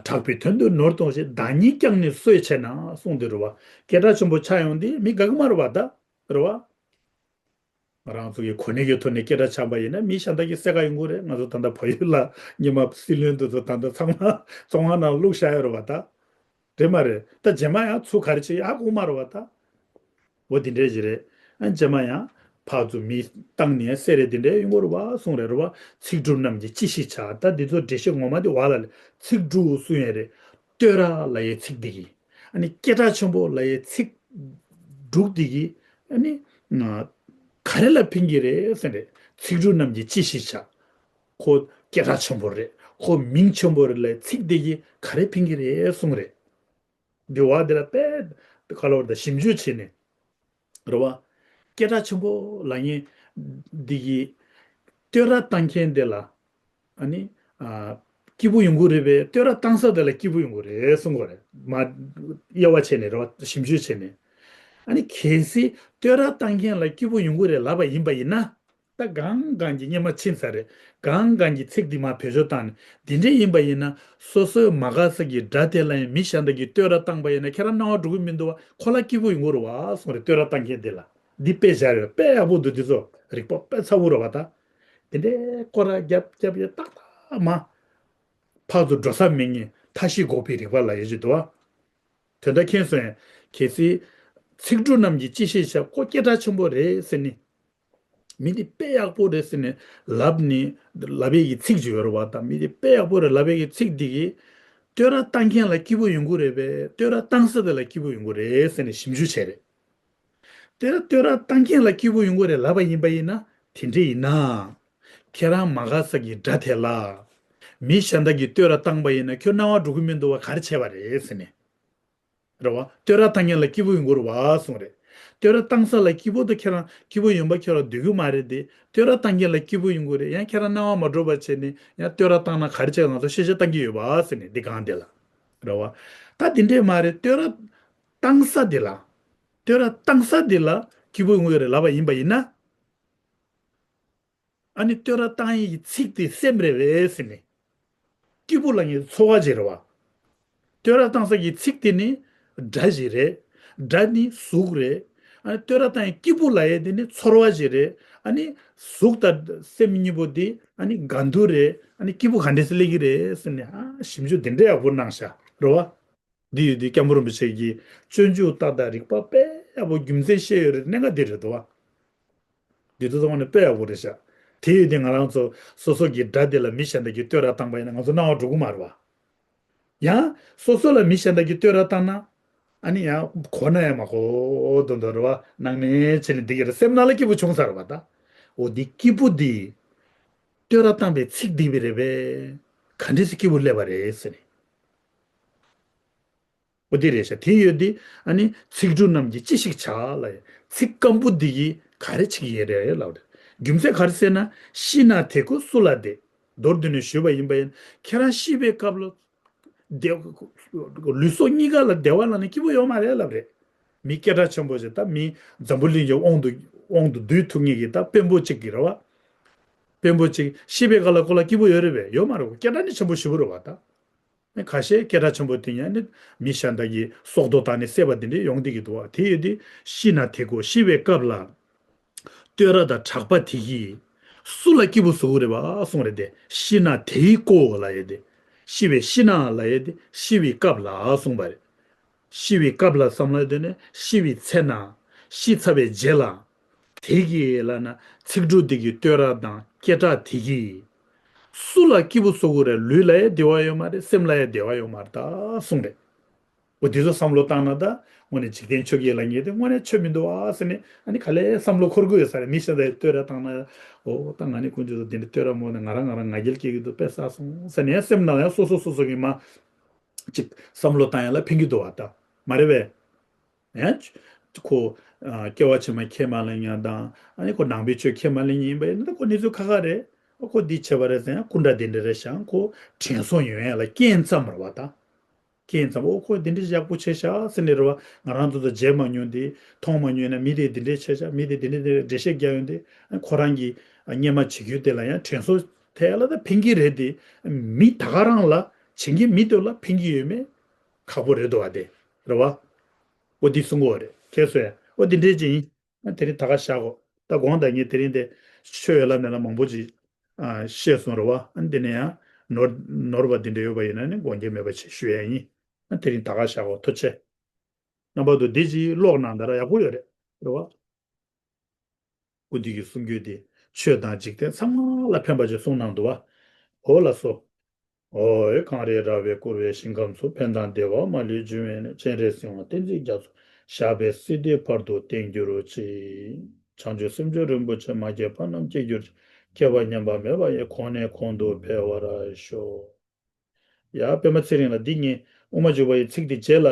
དྲག་པོའི་དོན་དུ་ནོར་གཏོང་ཞིང་། བདག་ཉིད་བསྐྱངས་ནས་གསོལ་བྱས་ན་གསུངས་འདུག་རེད་བ། སྐད་གྲགས་ཆེན་པོ་ཆགས་ཡོང་དུས་མི་དགའ་གི་མ་རེད་བ་ད། རེད་བ། ང་རང་ཚོ་གི་གོ་གནས་ཀྱི་ཐོག་ནས་སྐད་གྲགས་ཆགས་པ་ཡིན་ན། མི་གཞན་དག་གིས་གསལ་ཁ་ཡོང་གི་རེད། ང་ཚོ་ད་ལྟ་བལ་ཡུལ་ལ་ཉི་མ་སྲིད་བློན་དེ་ཚོ་ད་ལྟ་ཚང་མ་བཙོན་ཁང་ནང་བླུགས་བཞག་ཡོད་རེད་བ་ད། རེད་མ་རེད། ད་རྗེས་མ་ཡང་ཚུར་ག་རེ་བྱེད་ཡག་དགོས་མ་རེད་བ་ད། འོ་དེ་འདྲས་ཞིག་རེད། ཨ་རྗེས་མ་ཡང་ཕར་ཚུར་མི་བཏང་ནས་སེ་རེད་དེ་འདྲས་ཡོང་གི་རེད་བ་གསུངས་རེད། རེད་བ། ཚིག་འབྲུ་རྣམས་ཀྱིས་ཅི་ཞིག་བྱ། ད་འདི་ཚོ་འགྲེལ་བཤད་ངོ་མ་དེ་བ་ལ་ལས་ཚིག་འབྲུ་གསུང་ཡས་རེད། བསྟོད་ར་ལབ་ཡས་ཚིག་འདི་གིས། ཨ་ནི་སྐད་གྲགས་ཆེན་པོ་ལབ་ཡས་ཚིག་འབྲུ་འདི་གིས། ཨ་ནི་ང་ག་རེ་ལ་ཕན་གྱི་རེད་ཟེར་རེད། ཚིག་འབྲུ་རྣམས་ཀྱིས་ཅི་ཞིག་བྱ། ཁོ་སྐད་གྲགས་ཆེན་པོ་རེད། ཁོ་མིང་ཆེན་པོ་རེད་ལབ་ཡས་ཚིག་འདི་གིས་ག་རེ་ཕན་གྱི་རེད་གསུངས་རེད། འདི་བ་འདི་ལ་དཔེ་ག་ལ་བར་དུ་ཞིབ་འཇུག་བྱས་ནས། རེད་བ། སྐད་གྲགས་ཆེན་པོ་ལབ་མཁན་འདི་གིས་བསྟོད་ར་བཏང་མཁན་དེ་ལ། ཨ་ནི། ཨ། སྐྱིད་པོ་ཡོང་གི་རེད་པས། བསྟོད་ར་བཏང་ས་དེ་ལ་སྐྱིད་པོ་ཡོང་གི་རེད་གསུང་གི་རེད། མ། དབྱེ་བ་ཕྱེ་ནས་རེད་བ། ཞིབ་འཇུག་བྱས་ནས། ཨ་ནི་གལ་སྲིད་བསྟོད་ར་བཏང་མཁན་ལ་སྐྱིད་པོ་ཡོང་གི་རེད་ལབ་པ་ཡིན་པ་ཡིན་ན། ད་གང་གང་གི་སྙེ་མ་ཕྱིན་ས་རེད། གང་གང་གི་ཚིག་འདི་མར་བེད་སྤྱོད་བཏང་ནས། འདི་འདྲས་ཡིན་པ་ཡིན་ན། སོ་སོའི་མ་དགའ་ས་གི་དགྲ་དེ་ལ་ཡང་མི་གཞན་དག་གིས་བསྟོད་ར་བཏང་པ་ཡིན་ན། ཁྱེད་རང་སྣང་བ་འགྲོ་གི་མི་འདུག་བ། ཁོ་ལ་སྐྱིད་པོ་ཡོང་གི་རེད་བ་གསུངས་རེད། བསྟོད་ར་བཏང་མཁན་དེ་ལ། འདི་དཔེ་བཞག་རེད། དཔེ་ཡག་པོ་འདུག་འདི་ཚོ་རིག་པ་དཔེ་ཚ་བོ་རེད་བ་ད། དེ་འདྲའི་སྐོར་ར་རྒྱབ་རྒྱབ་ཡས་ཏག་ཏག་མ། ཕར་ཚུར་འགྲོ་ས་མེད་མཁན་མཐའ་བཞི་འགོག་པའི་རིག་པ་ལབ་ཡས་ཅིག་འདུག་བ། དོན་དག་མཁྱེན་སོང་ཡང་། གལ་སྲིད་ཚིག་འབྲུ་རྣམས་ཀྱིས་ཅི་ཞིག་བྱ། ཁོ་སྐད་གྲགས་ཆེན་པོ་རེད་ཟེར་ནས། མི་འདི་དཔེ་ཡག་པོ་རེད་ཟེར་ནས་ལབ་ནས་ལབ་ཡས་ཀྱི་ཚིག་ཅིག་ཡོད་རེད་བ་ད། མི་འདི་དཔེ་ཡག་པོ་རེད་ལབ་ཡས་ཀྱི་ཚིག་འདི་གིས་བསྟོད་ར་བཏང་མཁན་ལ་སྐྱིད་པོ་ཡོང་གི་རེད་པས། བསྟོད་ར་བཏང་ས་དེ་ལ་སྐྱིད་པོ་ཡོང་གི་རེད་ཟེར་ནས་ཞིབ་འཇུག་བྱས་རེད། དེ་ལ་བསྟོད་ར་བཏང་མཁན་ལ་སྐྱིད་པོ་ཡོང་གི་རེད་ལབ་པ་ཡིན་པ་ཡིན་ན། དེ་འདྲ་ཡིན་ན། ཁྱེད་རང་མ་དགའ་ས་གི་དགྲ་དེ་ལ་མི་གཞན་དག་གིས་བསྟོད་ར་བཏང་པ་ཡིན་ན། ཁྱོད་སྣང་བ་འགྲོ་གི་མི་འདུག་བ། ག་རེ་བྱས་པ་རེད་ཟེར་ནས། རེད་བ། བསྟོད་ར་བཏང་མཁན་ལ་སྐྱིད་པོ་ཡོང་གི་རེད་བ་གསུངས་རེད། བསྟོད་ར་བཏང་ས་ལ་སྐྱིད་པོ་དང་ཁྱེད་རང་སྐྱིད་པོ་ཡོང་པ་ཁྱོད་རང་འདོད་གི་མ་རེད་དེ། བསྟོད་ར་བཏང་མཁན་ལ་སྐྱིད་པོ་ཡོང་གི་རེད། ཡང་ཁྱེད་རང་སྣང་བ་མ་འགྲོ་བ་བྱས་ནས་ཡང་བསྟོད་ར་བཏང་ན་ག་རེ་བྱས། ང་ཚོ་ཤེས་བྱ་བཏང་གི་ཡོད་བ་ཟེར་ནས་འདི་གང་དེ་ལ། རེད་བ། ད་དེ་འདྲས་མ་རེད། བསྟོད་ར་བཏང་ས་དེ་ལ། བསྟོད་ར་བཏང་ས་དེ་ལ་སྐྱིད་པོ་ཡོང་གི་རེད་ལབ་པ་ཡིན་པ་ཡིན་ན། ཨ་ནི་བསྟོད་ར་བཏང་ཡས་ཀྱི་ཚིག་དེ་སེམས་རེད་པས་ཟེར་ནས། སྐྱིད་པོ་ལབ་མཁན་ཚོར་བ་ཅིག་རེད་བ། བསྟོད་ར་བཏང་ས་ཀྱི་ཚིག་དེ་ནི་སྒྲ་ཞིག་རེད། སྒྲ་ནི་གཟུགས་རེད། ཨ་ནི་བསྟོད་ར་བཏང་ཡས་སྐྱིད་པོ་ལབ་ཡས་དེ་ནི་ཚོར་བ་ཞིག་རེད། ཨ་ནི་གཟུགས་དང་སེམས་གཉིས་པོ་དེ་ཨ་ནི་འགལ་འདུ་རེད། ཨ་ནི་སྐྱིད་པོ་ག་འདྲས་སེ་སླེབས་ཀྱི་རེད་ཟེར་ནས། ཨ། ཞིབ་འཇུག་དེ་འདྲས་ཡག་པོ་གནང་ཤག་རེད་བ། འདི་ཡོད་དུས་སྐྱབས་མགོན་རིན་པོ་ཆེ་གིས་སྤྱོད་འཇུག་ཏག་ཏག་རིག་པ་དཔེ་ཡག་པོ་རྒྱུ་མཚན་བཤད་ཡོད་རེད། གནད་འགག་འདི་རེད་དོ། འདི་ཚོ་ཚང་མ་ནི་དཔེ་ཡག་པོ་རེད་ཤག་དེ་ཡོད་དུས་ང་རང་ཚོ་སོ་སོ་གི་དགྲ་དེ་ལ་མི་གཞན་དག་གིས་བསྟོད་ར་བཏང་པ་ཡིན་ན་ང་ཚོ་སྣང་བ་འགྲོ་གི་མ་རེད་བ། ཡང་སོ་སོ་ལ་མི་གཞན་དག་གིས་བསྟོད་ར་བཏང་ན། ཨ་ནི་ཡང་གོ་ན་ཡང་མ་གོ་དོན་དུ་རེད་བ། སྣང་མེད་བྱས་ནས་འདི་གི་རེད། སེམས་ནང་ལ་སྐྱིད་པོ་བྱུང་ས་རེད་བ་ད། འོ་འདི་སྐྱིད་པོ་འདི་བསྟོད་ར་བཏང་པའི་ཚིག་འདི་བས་རེད་པས། ག་འདྲས་སེ་སྐྱིད་པོ་སླེབས་པ་རེད་ཟེར་ནས། འོ་དེ་རེད་ཤག་དེ་ཡོད་དེ། ཨ་ནི་ཚིག་འབྲུ་རྣམས་ཀྱིས་ཅི་ཞིག་བྱ་ལབ་ཡ། ཚིག་སྐམ་པོ་འདི་གིས་ག་རེ་བྱེད་ཀྱི་ཡོད་རེད་ལབ་རེད། རྒྱུ་མཚན་ག་རེ་ཟེར་ན། ཤི་ན་དེ་ཀོ་སུ་ལ་དེ། མདོར་བསྡུས་ནས་ཞུས་པ་ཡིན་པ་ཡིན། ཁྱེད་རང་ཤི་བའི་སྐབས་ལ་བདེ། ལུས་སྲོག་གཉིས་ཀ་ལ་བདེ་བ་ལབ་ན་སྐྱིད་པོ་ཡོད་མ་རེད་ལབ་རེད། མི་སྐད་གྲགས་ཆེན་པོ་ཞིག་ད་མི་འཛམ་བུ་གླིང་གི་དབང་དུ་དབང་དུ་བསྡུ་ཐུབ་མཁན་གྱི་ད་དཔོན་པོ་གཅིག་གི་རེད་བ། དཔོན་པོ་གཅིག་ཤི་བའི་སྐབས་ལ་ཁོ་ལ་སྐྱིད་པོ་ཡོད་རེད་པས། ཡོད་མ་རེད། སྐད་གྲགས་ནི་ཆེན་པོ་ཞེ་པོ་རེད་བ་ད། ཁ་ཤས་སྐད་གྲགས་ཆེན་པོ་དེ་ཡང་ནི་མི་གཞན་དག་གིས་སྲོག་ཐོག་བཏང་ནས་བསད་པ་དེ་འདྲས་ཡོང་བསྡད་ཀྱི་འདུག་བ། དེ་ཡོད་དུས་ཤི་ན་དེ་ཀོ། ཤི་བའི་སྐབས་ལ་བསྟོད་ར་དང་གྲགས་པ་དེ་གིས་སུ་ལ་སྐྱིད་པོ་བཟོ་གི་རེད་བ་གསུངས་རེད་དེ། ཤི་ན་དེ་ཀོ་ལབ་ཡས་དེ། ཤི་བའི་ཤི་ན་ལབ་ཡས་དེ། ཤི་བའི་སྐབས་ལ་གསུངས་པ་རེད། ཤི་བའི་སྐབས་ལ་བསམ་བློ་བཏང་ནས་ཤི་བའི་ཚེ་ན། ཤི་ཚར་བའི་རྗེས་ལ། དེ་གིས་ལབ་ན་ཚིག་འབྲུ་དེ་གི་བསྟོད་ར་དང་སྐད་གྲགས་དེ་གིས་སུ་ལ་སྐྱིད་པོ་བཟོ་གི་རེད། ལུས་ལ་ཡང་བདེ་བ་ཡོད་མ་རེད། སེམས་ལ་ཡང་བདེ་བ་ཡོད་མ་རེད་ད་གསུངས་རེད། འོ་དེ་ཚོ་བསམ་བློ་བཏང་ན་ད་དངོས་གནས་འཇིག་རྟེན་ཆོས་བརྒྱད་ལ་ངེས་ཏེ་དངོས་གནས་ཆོས་མི་འདུག་ཨ་ཟེར་ནས། ཨ་ནི་ག་ལེ་བསམ་བློ་འཁོར་གི་ཡོད་ས་རེད། མི་གཞན་དག་གིས་བསྟོད་ར་བཏང་ན། འོ་ད་ང་ནི་ཀུན་སྤྱོད་དང་དེ་འདྲ་བསྟོད་ར་མོ་ནས་ང་རང་ང་རང་ང་རྒྱལ་སྐྱེ་གི་འདུག་དཔེ་བསགས་སོང་ཟེར་ནས་སེམས་ནང་ཡང་སོ་སོ་སོ་སོ་གི་མ། ཅིག་བསམ་བློ་བཏང་ཡ་ལ་ཕན་གྱི་འདུག་བ་ད། མ་རེད་པས། ཡང་ཁོ་ཨ་སྐྱེ་བ་ཕྱི་མ་ཁས་མ་ལེན་ཡ་དང་། ཨ་ནི་ཁོ་ནང་པའི་ཆོས་ཁས་མ་ལེན་ཡིན་པ་ཡིན་ན། ད་ཁོ་གནས་ཚུལ་ཁག་ཁག་རེད། ཁོ་འདི་བྱས་པ་རེད་ཟེར་ཡང་སྐུ་འདྲ་དེ་འདྲ་རེད་ཤག་ཁོ་དྲན་གསོ་ཡོང་ཡ་ལ་རྐྱེན་ཙམ་རེད་བ་ད། སྐྱེས་ཙམ་པ། ཨོ་ཁོ་འདི་འདྲ་ཡག་པོ་བྱས་ཤག་ཟེར་ནས་རེད་བ། ང་རང་ཚོ་ཚོ་མཇལ་མ་མྱོང་དེ། མཐོང་མ་མྱོང་ན། མི་དེ་འདི་འདྲས་བྱས་ཤག་མི་དེ་འདི་འདྲས་འདི་འདྲས་འགྲེལ་བཤད་རྒྱག་ཡོང་དེ། ཁོ་རང་གི་སྔོན་མ་བྱེད་རྒྱུ་དེ་ལ་ཡང་དྲན་གསོ་དེ་ལ་ད་ཕན་གྱི་རེད་དེ། མི་ད་ག་རང་ལ། བྱེད་མཁན་མི་དེ་ལ་ཕན་གྱི་ཡོད་མེད་ཁག་པོ་རེད་འདུག་བ་དེ། རེད་བ། ཨོ་འདི་གསུང་གི་ཡོད་རེད། ཁྱེད་ཚོས་ཨོ་འདི་འདྲས་ཅིག་ཡིན། དེ་རིང་ད་ག་བཞག་གོ། ད་དགོངས་དག་ངས་དེ་རིང་དེ་ཆོས་ཡོད་ལབ་ནས་ལ་མང་པོ་ཅིག་ཨ་བཤད་སོང་རེད་བ། ཨ་འདི་ནས་ཡང་ནོར་ནོར་བ་འདི་འདྲ་ཡོད་པ་ཡིན་ན་ནི་དགོངས་འགལ་མེད་པ་ཅིག་ཞུ་ཡ་ཡིན། ཨ་དེ་རིང་ད་ག་བཞག་གོ། ཐུགས་རྗེ་ཆེ། རྣམ་པ་ཚོ་འདི་ཅིག་ཀློག་གནང་ད་ར་ཡག་པོ་ཡོད་རེད། རེད་བ། སྐུ་མདུན་གྱི་གསུང་རྒྱུན་དེ་ཆོས་དང་འཇིག་རྟེན་ཚང་མ་ལ་ཕན་པ་ཅིག་གསུངས་གནང་འདུག་བ། འོ་ལགས་སོ། ཨོ་ཡེ། གངས་རི་ར་བས་བསྐོར་བའི་ཞིང་ཁམས་སུ། ཕན་དང་བདེ་བ་མ་ལུས་འབྱུང་བའི་གནས། སྤྱན་རས་གཟིགས་དབང་བསྟན་འཛིན་རྒྱ་མཚོ། ཞབས་པད་སྲིད་མཐའི་བར་དུ་བརྟན་གྱུར་ཅིག། བྱང་ཆུབ་སེམས་མཆོག་རིན་པོ་ཆེ། མ་སྐྱེས་པ་རྣམས་སྐྱེ་གྱུར་ཅིག། སྐྱེས་པ་ཉམས་པ་མེད་པ་ཡི། གོང་ནས་གོང་དུ་འཕེལ་བར་ཤོག། ཡ་པད་མ་ཚེ་རིང་ལགས། འདི་ངས་དབུ་མ་འཇུག་པ་ཡི་ཚིག་འདི་རྗེས་ལ།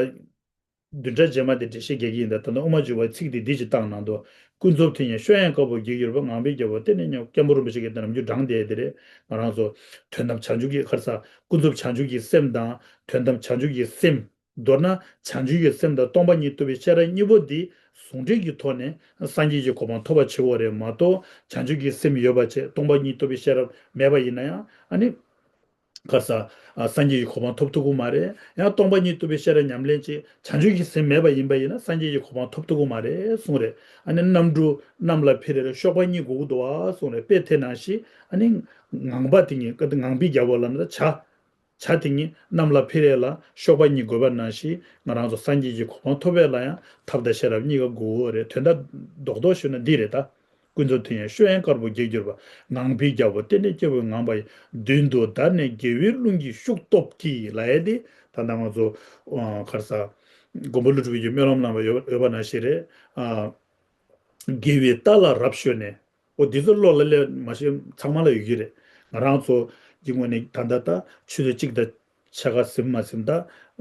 བདུན་ཕྲག་རྗེས་མ་དེ་འགྲེལ་བཤད་རྒྱག་གི་ཡིན། ད་ད་ནི་དབུ་མ་འཇུག་པའི་ཚིག་དེ་འདི་ཅིག་བཏང་གནང་འདུག། ཀུན་རྫོབ་དེ་ཉིད་ཤོད་ཡང་དཀའ་བོ་རྒྱལ་གྱུར་པ། ངང་པའི་རྒྱལ་པོ་བསྟན་ནས་སྙོམས། སྐྱབས་མགོན་རིན་པོ་ཆེ་གིས་དེ་ནམ་རྒྱུན་བགྲངས་བསྡད་དེ་རེད། ང་རང་ཚོ་དོན་དམ་བྱང་ཆུབ་ཀྱི་ཁར་ས། ཀུན་རྫོབ་བྱང་ཆུབ་ཀྱི་སེམས་དང་། དོན་དམ་བྱང་ཆུབ་ཀྱི་སེམས། མདོར་ན་བྱང་ཆུབ་ཀྱི་སེམས་དང་སྟོང་པ་ཉིད་རྟོགས་པའི་ཤེས་རབ་གཉིས་པོ་འདི་ཟུང་འབྲེལ་གྱི་ཐོག་ནས་སངས་རྒྱས་ཀྱི་གོ་འཕང་ཐོབ་པ་བྱེད་དགོས་རེད་མ་གཏོགས། བྱང་ཆུབ་ཀྱི་སེམས་ཡོད་པ་བྱས། སྟོང་པ་ཉིད་རྟོགས་པའི་ཤེས་རབ་མེད་པ་ཡིན་ན་ཡང་། ཨ་ནི། ཁ་ས། ཨ། སངས་རྒྱས་ཀྱི་གོ་འཕང་ཐོབ་ཐུབ་ཀྱི་མ་རེད། ཡང་སྟོང་པ་ཉིད་རྟོགས་པའི་ཤེས་རབ་ཉམས་ལེན་བྱེད། བྱང་ཆུབ་ཀྱི་སེམས་མེད་པ་ཡིན་པ་ཡིན་ན་སངས་རྒྱས་ཀྱི་གོ་འཕང་ཐོབ་ཐུབ་ཀྱི་མ་རེད་གསུངས་རེད། ཨ་ནི་གནམ་གྲུ་གནམ་ལ་འཕུར་རེ་རེ་གཤོག་པ་གཉིས་དགོས་ཀྱི་འདུག་ཨ་གསུངས་རེད། དཔེ་དེ་ནང་བཞིན། ཨ་ནི་ངང་པ་དེ་ཉིད་ཀ་ངང་པའི་རྒྱལ་པོ་ལ་ནི་བྱ། བྱ་དེ་ཉིད་གནམ་ལ་འཕུར་རེ་ལ་གཤོག་པ་གཉིས་དགོས་པ་ནང་བཞིན། ང་རང་ཚོ་སངས་རྒྱས་ཀྱི་གོ་འཕང་ཐོབ་པ་ལ་ཡང་ཐབས་དང་ཤེས་རབ་གཉིས་ཀ་དགོས་ཀྱི་རེད། དོན་དག་རྡོག་རྡོག་ཞུས་ན་འདི་རེད་ད། ཀུན་རྫོབ་དེ་ཡང་ཤོད་ཡང་དཀར་པོ་རྒྱལ་གྱུར་པ། ངང་པའི་རྒྱལ་པོ་བསྟན་ནས་སྐྱབས་མགོན་ངང་པ་ཡི། མདུན་དུ་བདར་ནས་དགེ་བའི་རླུང་གིས་ཤུགས་སྟོབས་ཀྱིས་ལབ་ཡ་དེ། ད་ལྟ་ང་ཚོ་ཨ་ག་རེ་ཟ། མགོན་པོ་ཀླུ་སྒྲུབ་ཀྱི་སྨོན་ལམ་ནང་ཡོད་ཡོད་པ་ནང་བཞིན་རེད། ཨ། དགེ་བའི་རྟ་ལ་རབ་ཞོན་ནས། འོ་འདི་ཚོ་བློ་ལ་སླེབས་མ་ཤེས་ཚང་མ་ལ་ཡོད་ཀྱི་རེད། ང་རང་ཚོ་གི་ངོས་ནས་ད་ལྟ་ད་ཆུ་ཚོད་གཅིག་དང་། ཕྱེད་ཀ་ཟིན་མ་ཟིན་ད།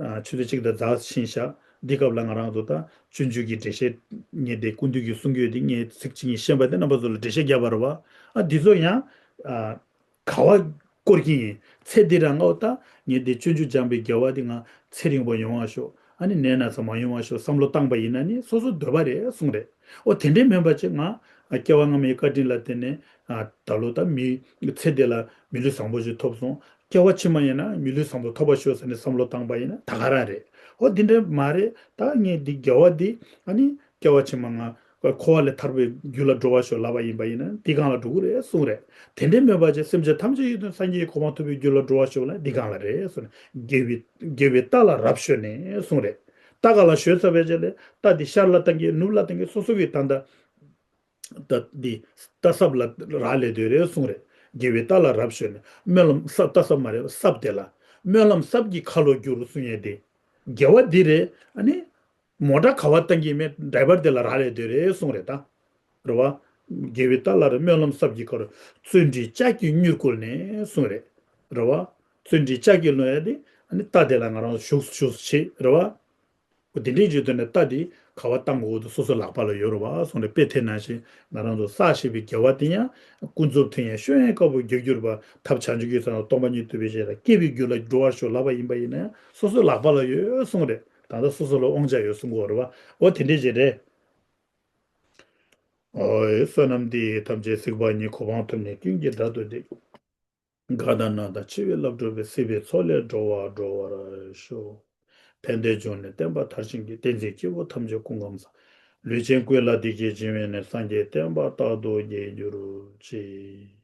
ཨ། ཆུ་ཚོད་གཅིག་དང་ཛ་ཟིན་ཤག། འདི་སྐབས་ལ་ང་རང་ཚོ་ད་སྤྱོད་འཇུག་གི་འགྲེལ་བཤད་ངས་དེ་སྐུ་མདུན་གྱི་གསུང་རྒྱུན་དེ་ངས་ཚིག་གཅིག་གཉིས་ཤེས་པ་དེ་རྣམ་པ་ཚོ་ལ་འགྲེལ་བཤད་རྒྱབ་པ་རེད་བ། ཨ། འདི་ཚོ་ཡང་། ཨ། ག་བ་སྐོར་གྱི་ཡིན། ཚེ་འདི་རང་ཨོ་ད་ངས་འདི་སྤྱོད་འཇུག་སྦྱངས་པའི་དགེ་བ་འདི་ང་ཚེ་རིང་པོ་ཡོང་བ་ཤོག། ཨ་ནི་ནད་ན་ཚ་མ་ཡོང་བ་ཤོག་བསམ་བློ་བཏང་པ་ཡིན་ན་ནི་སོ་སོ་འདོད་པ་རེད་གསུངས་རེད། ཨོ་དེ་འདྲས་མིན་པ་ཅིག་ང་སྐྱེ་བ་སྔ་མའི་བཀའ་དྲིན་ལ་བརྟེན་ནས། ཨ། ད་ལོ་ད་མི་ཚེ་འདི་ལ་མི་ལུས་བཟང་པོ་ཞིག་ཐོབ་སོང་། སྐྱེ་བ་ཕྱི་མ་ཡིན་ན་མི་ལུས་བཟང་པོ་ཐོབ་པ་ཤོག་ཟེར་ནས་བསམ་བློ་བཏང་པ་ཡིན་ན་ད་ག་རང་རེད། ཨོ་འདི་འདྲ་མ་རེད། ད་ངས་འདི་དགེ་བ་འདི་ཨ་ནི་སྐྱེ་བ་ཕྱི་མ་ང་འཁོར་བ་ལས་ཐར་པའི་རྒྱུ་ལ་འགྲོ་བར་ཤོག་ལབ་པ་ཡིན་པ་ཡིན་ན་འདི་སྒང་ལ་འགྲོ་གི་རེད་གསུངས་རེད། དེ་འདྲའི་མོས་པ་ཅན་སེམས་ཅན་ཐམས་ཅད་ཡིད་དུ་སངས་རྒྱས་ཀྱི་གོ་འཕང་ཐོབ་པའི་རྒྱུ་ལ་འགྲོ་བར་ཤོག་ལབ་འདི་སྒང་ལ་རེད་གསུངས་ནས། དགེ་བའི་དགེ་བའི་རྟ་ལ་རབ་ཞོན་ནས་གསུངས་རེད། རྟ་ག་ལ་ཞོན་ཚར་བའི་རྗེས་ལ་རྟ་འདི་ཤར་ལ་བཏང་གི་ནུབ་ལ་བཏང་གི་སོ་སོ་གི་ད་ལྟ། ད་འདི་རྟ་སྲབ་ལ་རག་ལས་སྡོད་རེད་གསུངས་རེད། དགེ་བའི་རྟ་ལ་རབ་ཞོན་ནས་སྨོན་ལམ་སྲབ་རྟ་སྲབ་མ་རེད་སྲབ་དེ་ལ། སྨོན་ལམ་སྲབ་ཀྱིས་ཁ་ལོ་བསྒྱུར་གསུང་ཡས་དེ། དགེ་བ་འདི་རེད། ཨ་ནི། མོ་ཊ་ག་བ་བཏང་གི་མེད་ཌ་རའི་བར་དེ་ལ་རག་ལས་སྡོད་རེད་གསུངས་རེད་ད། རེད་བ། དགེ་བའི་རྟ་ལ་རེ་སྨོན་ལམ་སྲབ་ཀྱི་ཁར། བརྩོན་འགྲུས་ལྕགས་ཀྱུས་མྱུར་བསྐུལ་ནས་གསུངས་རེད། རེད་བ། བརྩོན་འགྲུས་ལྕགས་ཀྱུས་སློང་ཡ་དེ། ཨ་ནི་རྟ་དེ་ལ་ང་རང་ཞུགས་ཞུགས་བྱེད་རེད་བ། འོ་དེ་འདྲའི་བརྗོད་དོན་ནི་རྟ་དེ་ག་བ་བཏང་དགོས་འདུག་སོ་སོ་ལག་པ་ལ་ཡོད་རེད་བ་གསུངས་རེད། དཔེ་དེ་ནང་བཞིན་ང་རང་ཚོ་བསགས་ཞེས་པའི་དགེ་བ་དེ་ཡང་ཀུན་རྫོབ་དོན་ཡང་ཤོད་ཡང་དཀའ་བོ་རྒྱུར་གྱུར་པ་ཐབས་བྱང་ཆུབ་ཀྱི་ས་ན་སྟོང་པ་ཉིད་རྟོགས་པའི་ཞེས་ལ་སྐྱེ་བའི་རྒྱུ་ལ་འགྲོ་བར་ཤོག་ལབ་པ་ཡིན་པ་ཡིན་ན་ཡང་སོ་སོའི་ལག་པ་ལ་ཡོད་གསུངས་རེད། ད་ལྟ་སོ་སོ་ལ་དབང་ཆ་ཡོད་གསུང་གི་ཡོད་རེད་བ། འོ་དེ་འདྲའི་ཞིག་རེད། ཨོའི་བསོད་ནམས་འདི་ཡིས་ཐམས་ཅད་གཟིགས་པ་ཉིད། གོ་འཕང་ཐོབ་ནས་ཀུན་གྱི་བདག་ཏུ་བསྟན། རྒ་དང་ན་དང་འཆི་བའི་རླབས་འཁྲུགས་པའི། སྲིད་པའི་མཚོ་ལས་སྒྲོལ་བར་སྒྲོལ་བར་ཤོག། ཕན་བདེའི་འབྱུང་གནས་བསྟན་པ་མཐར་ཕྱིན་གྱིས། བསྟན་འཛིན་སྐྱེས་བུ་ཐམས་ཅད་སྐུ་ཁམས་བཟང་། ལུས་ཅན་ཀུན་ལ་བདེ་སྐྱིད་སྦྱིན་པའི་གནས། སངས་རྒྱས་བསྟན་པ་རྟག་ཏུ་རྒྱས་གྱུར་ཅིག།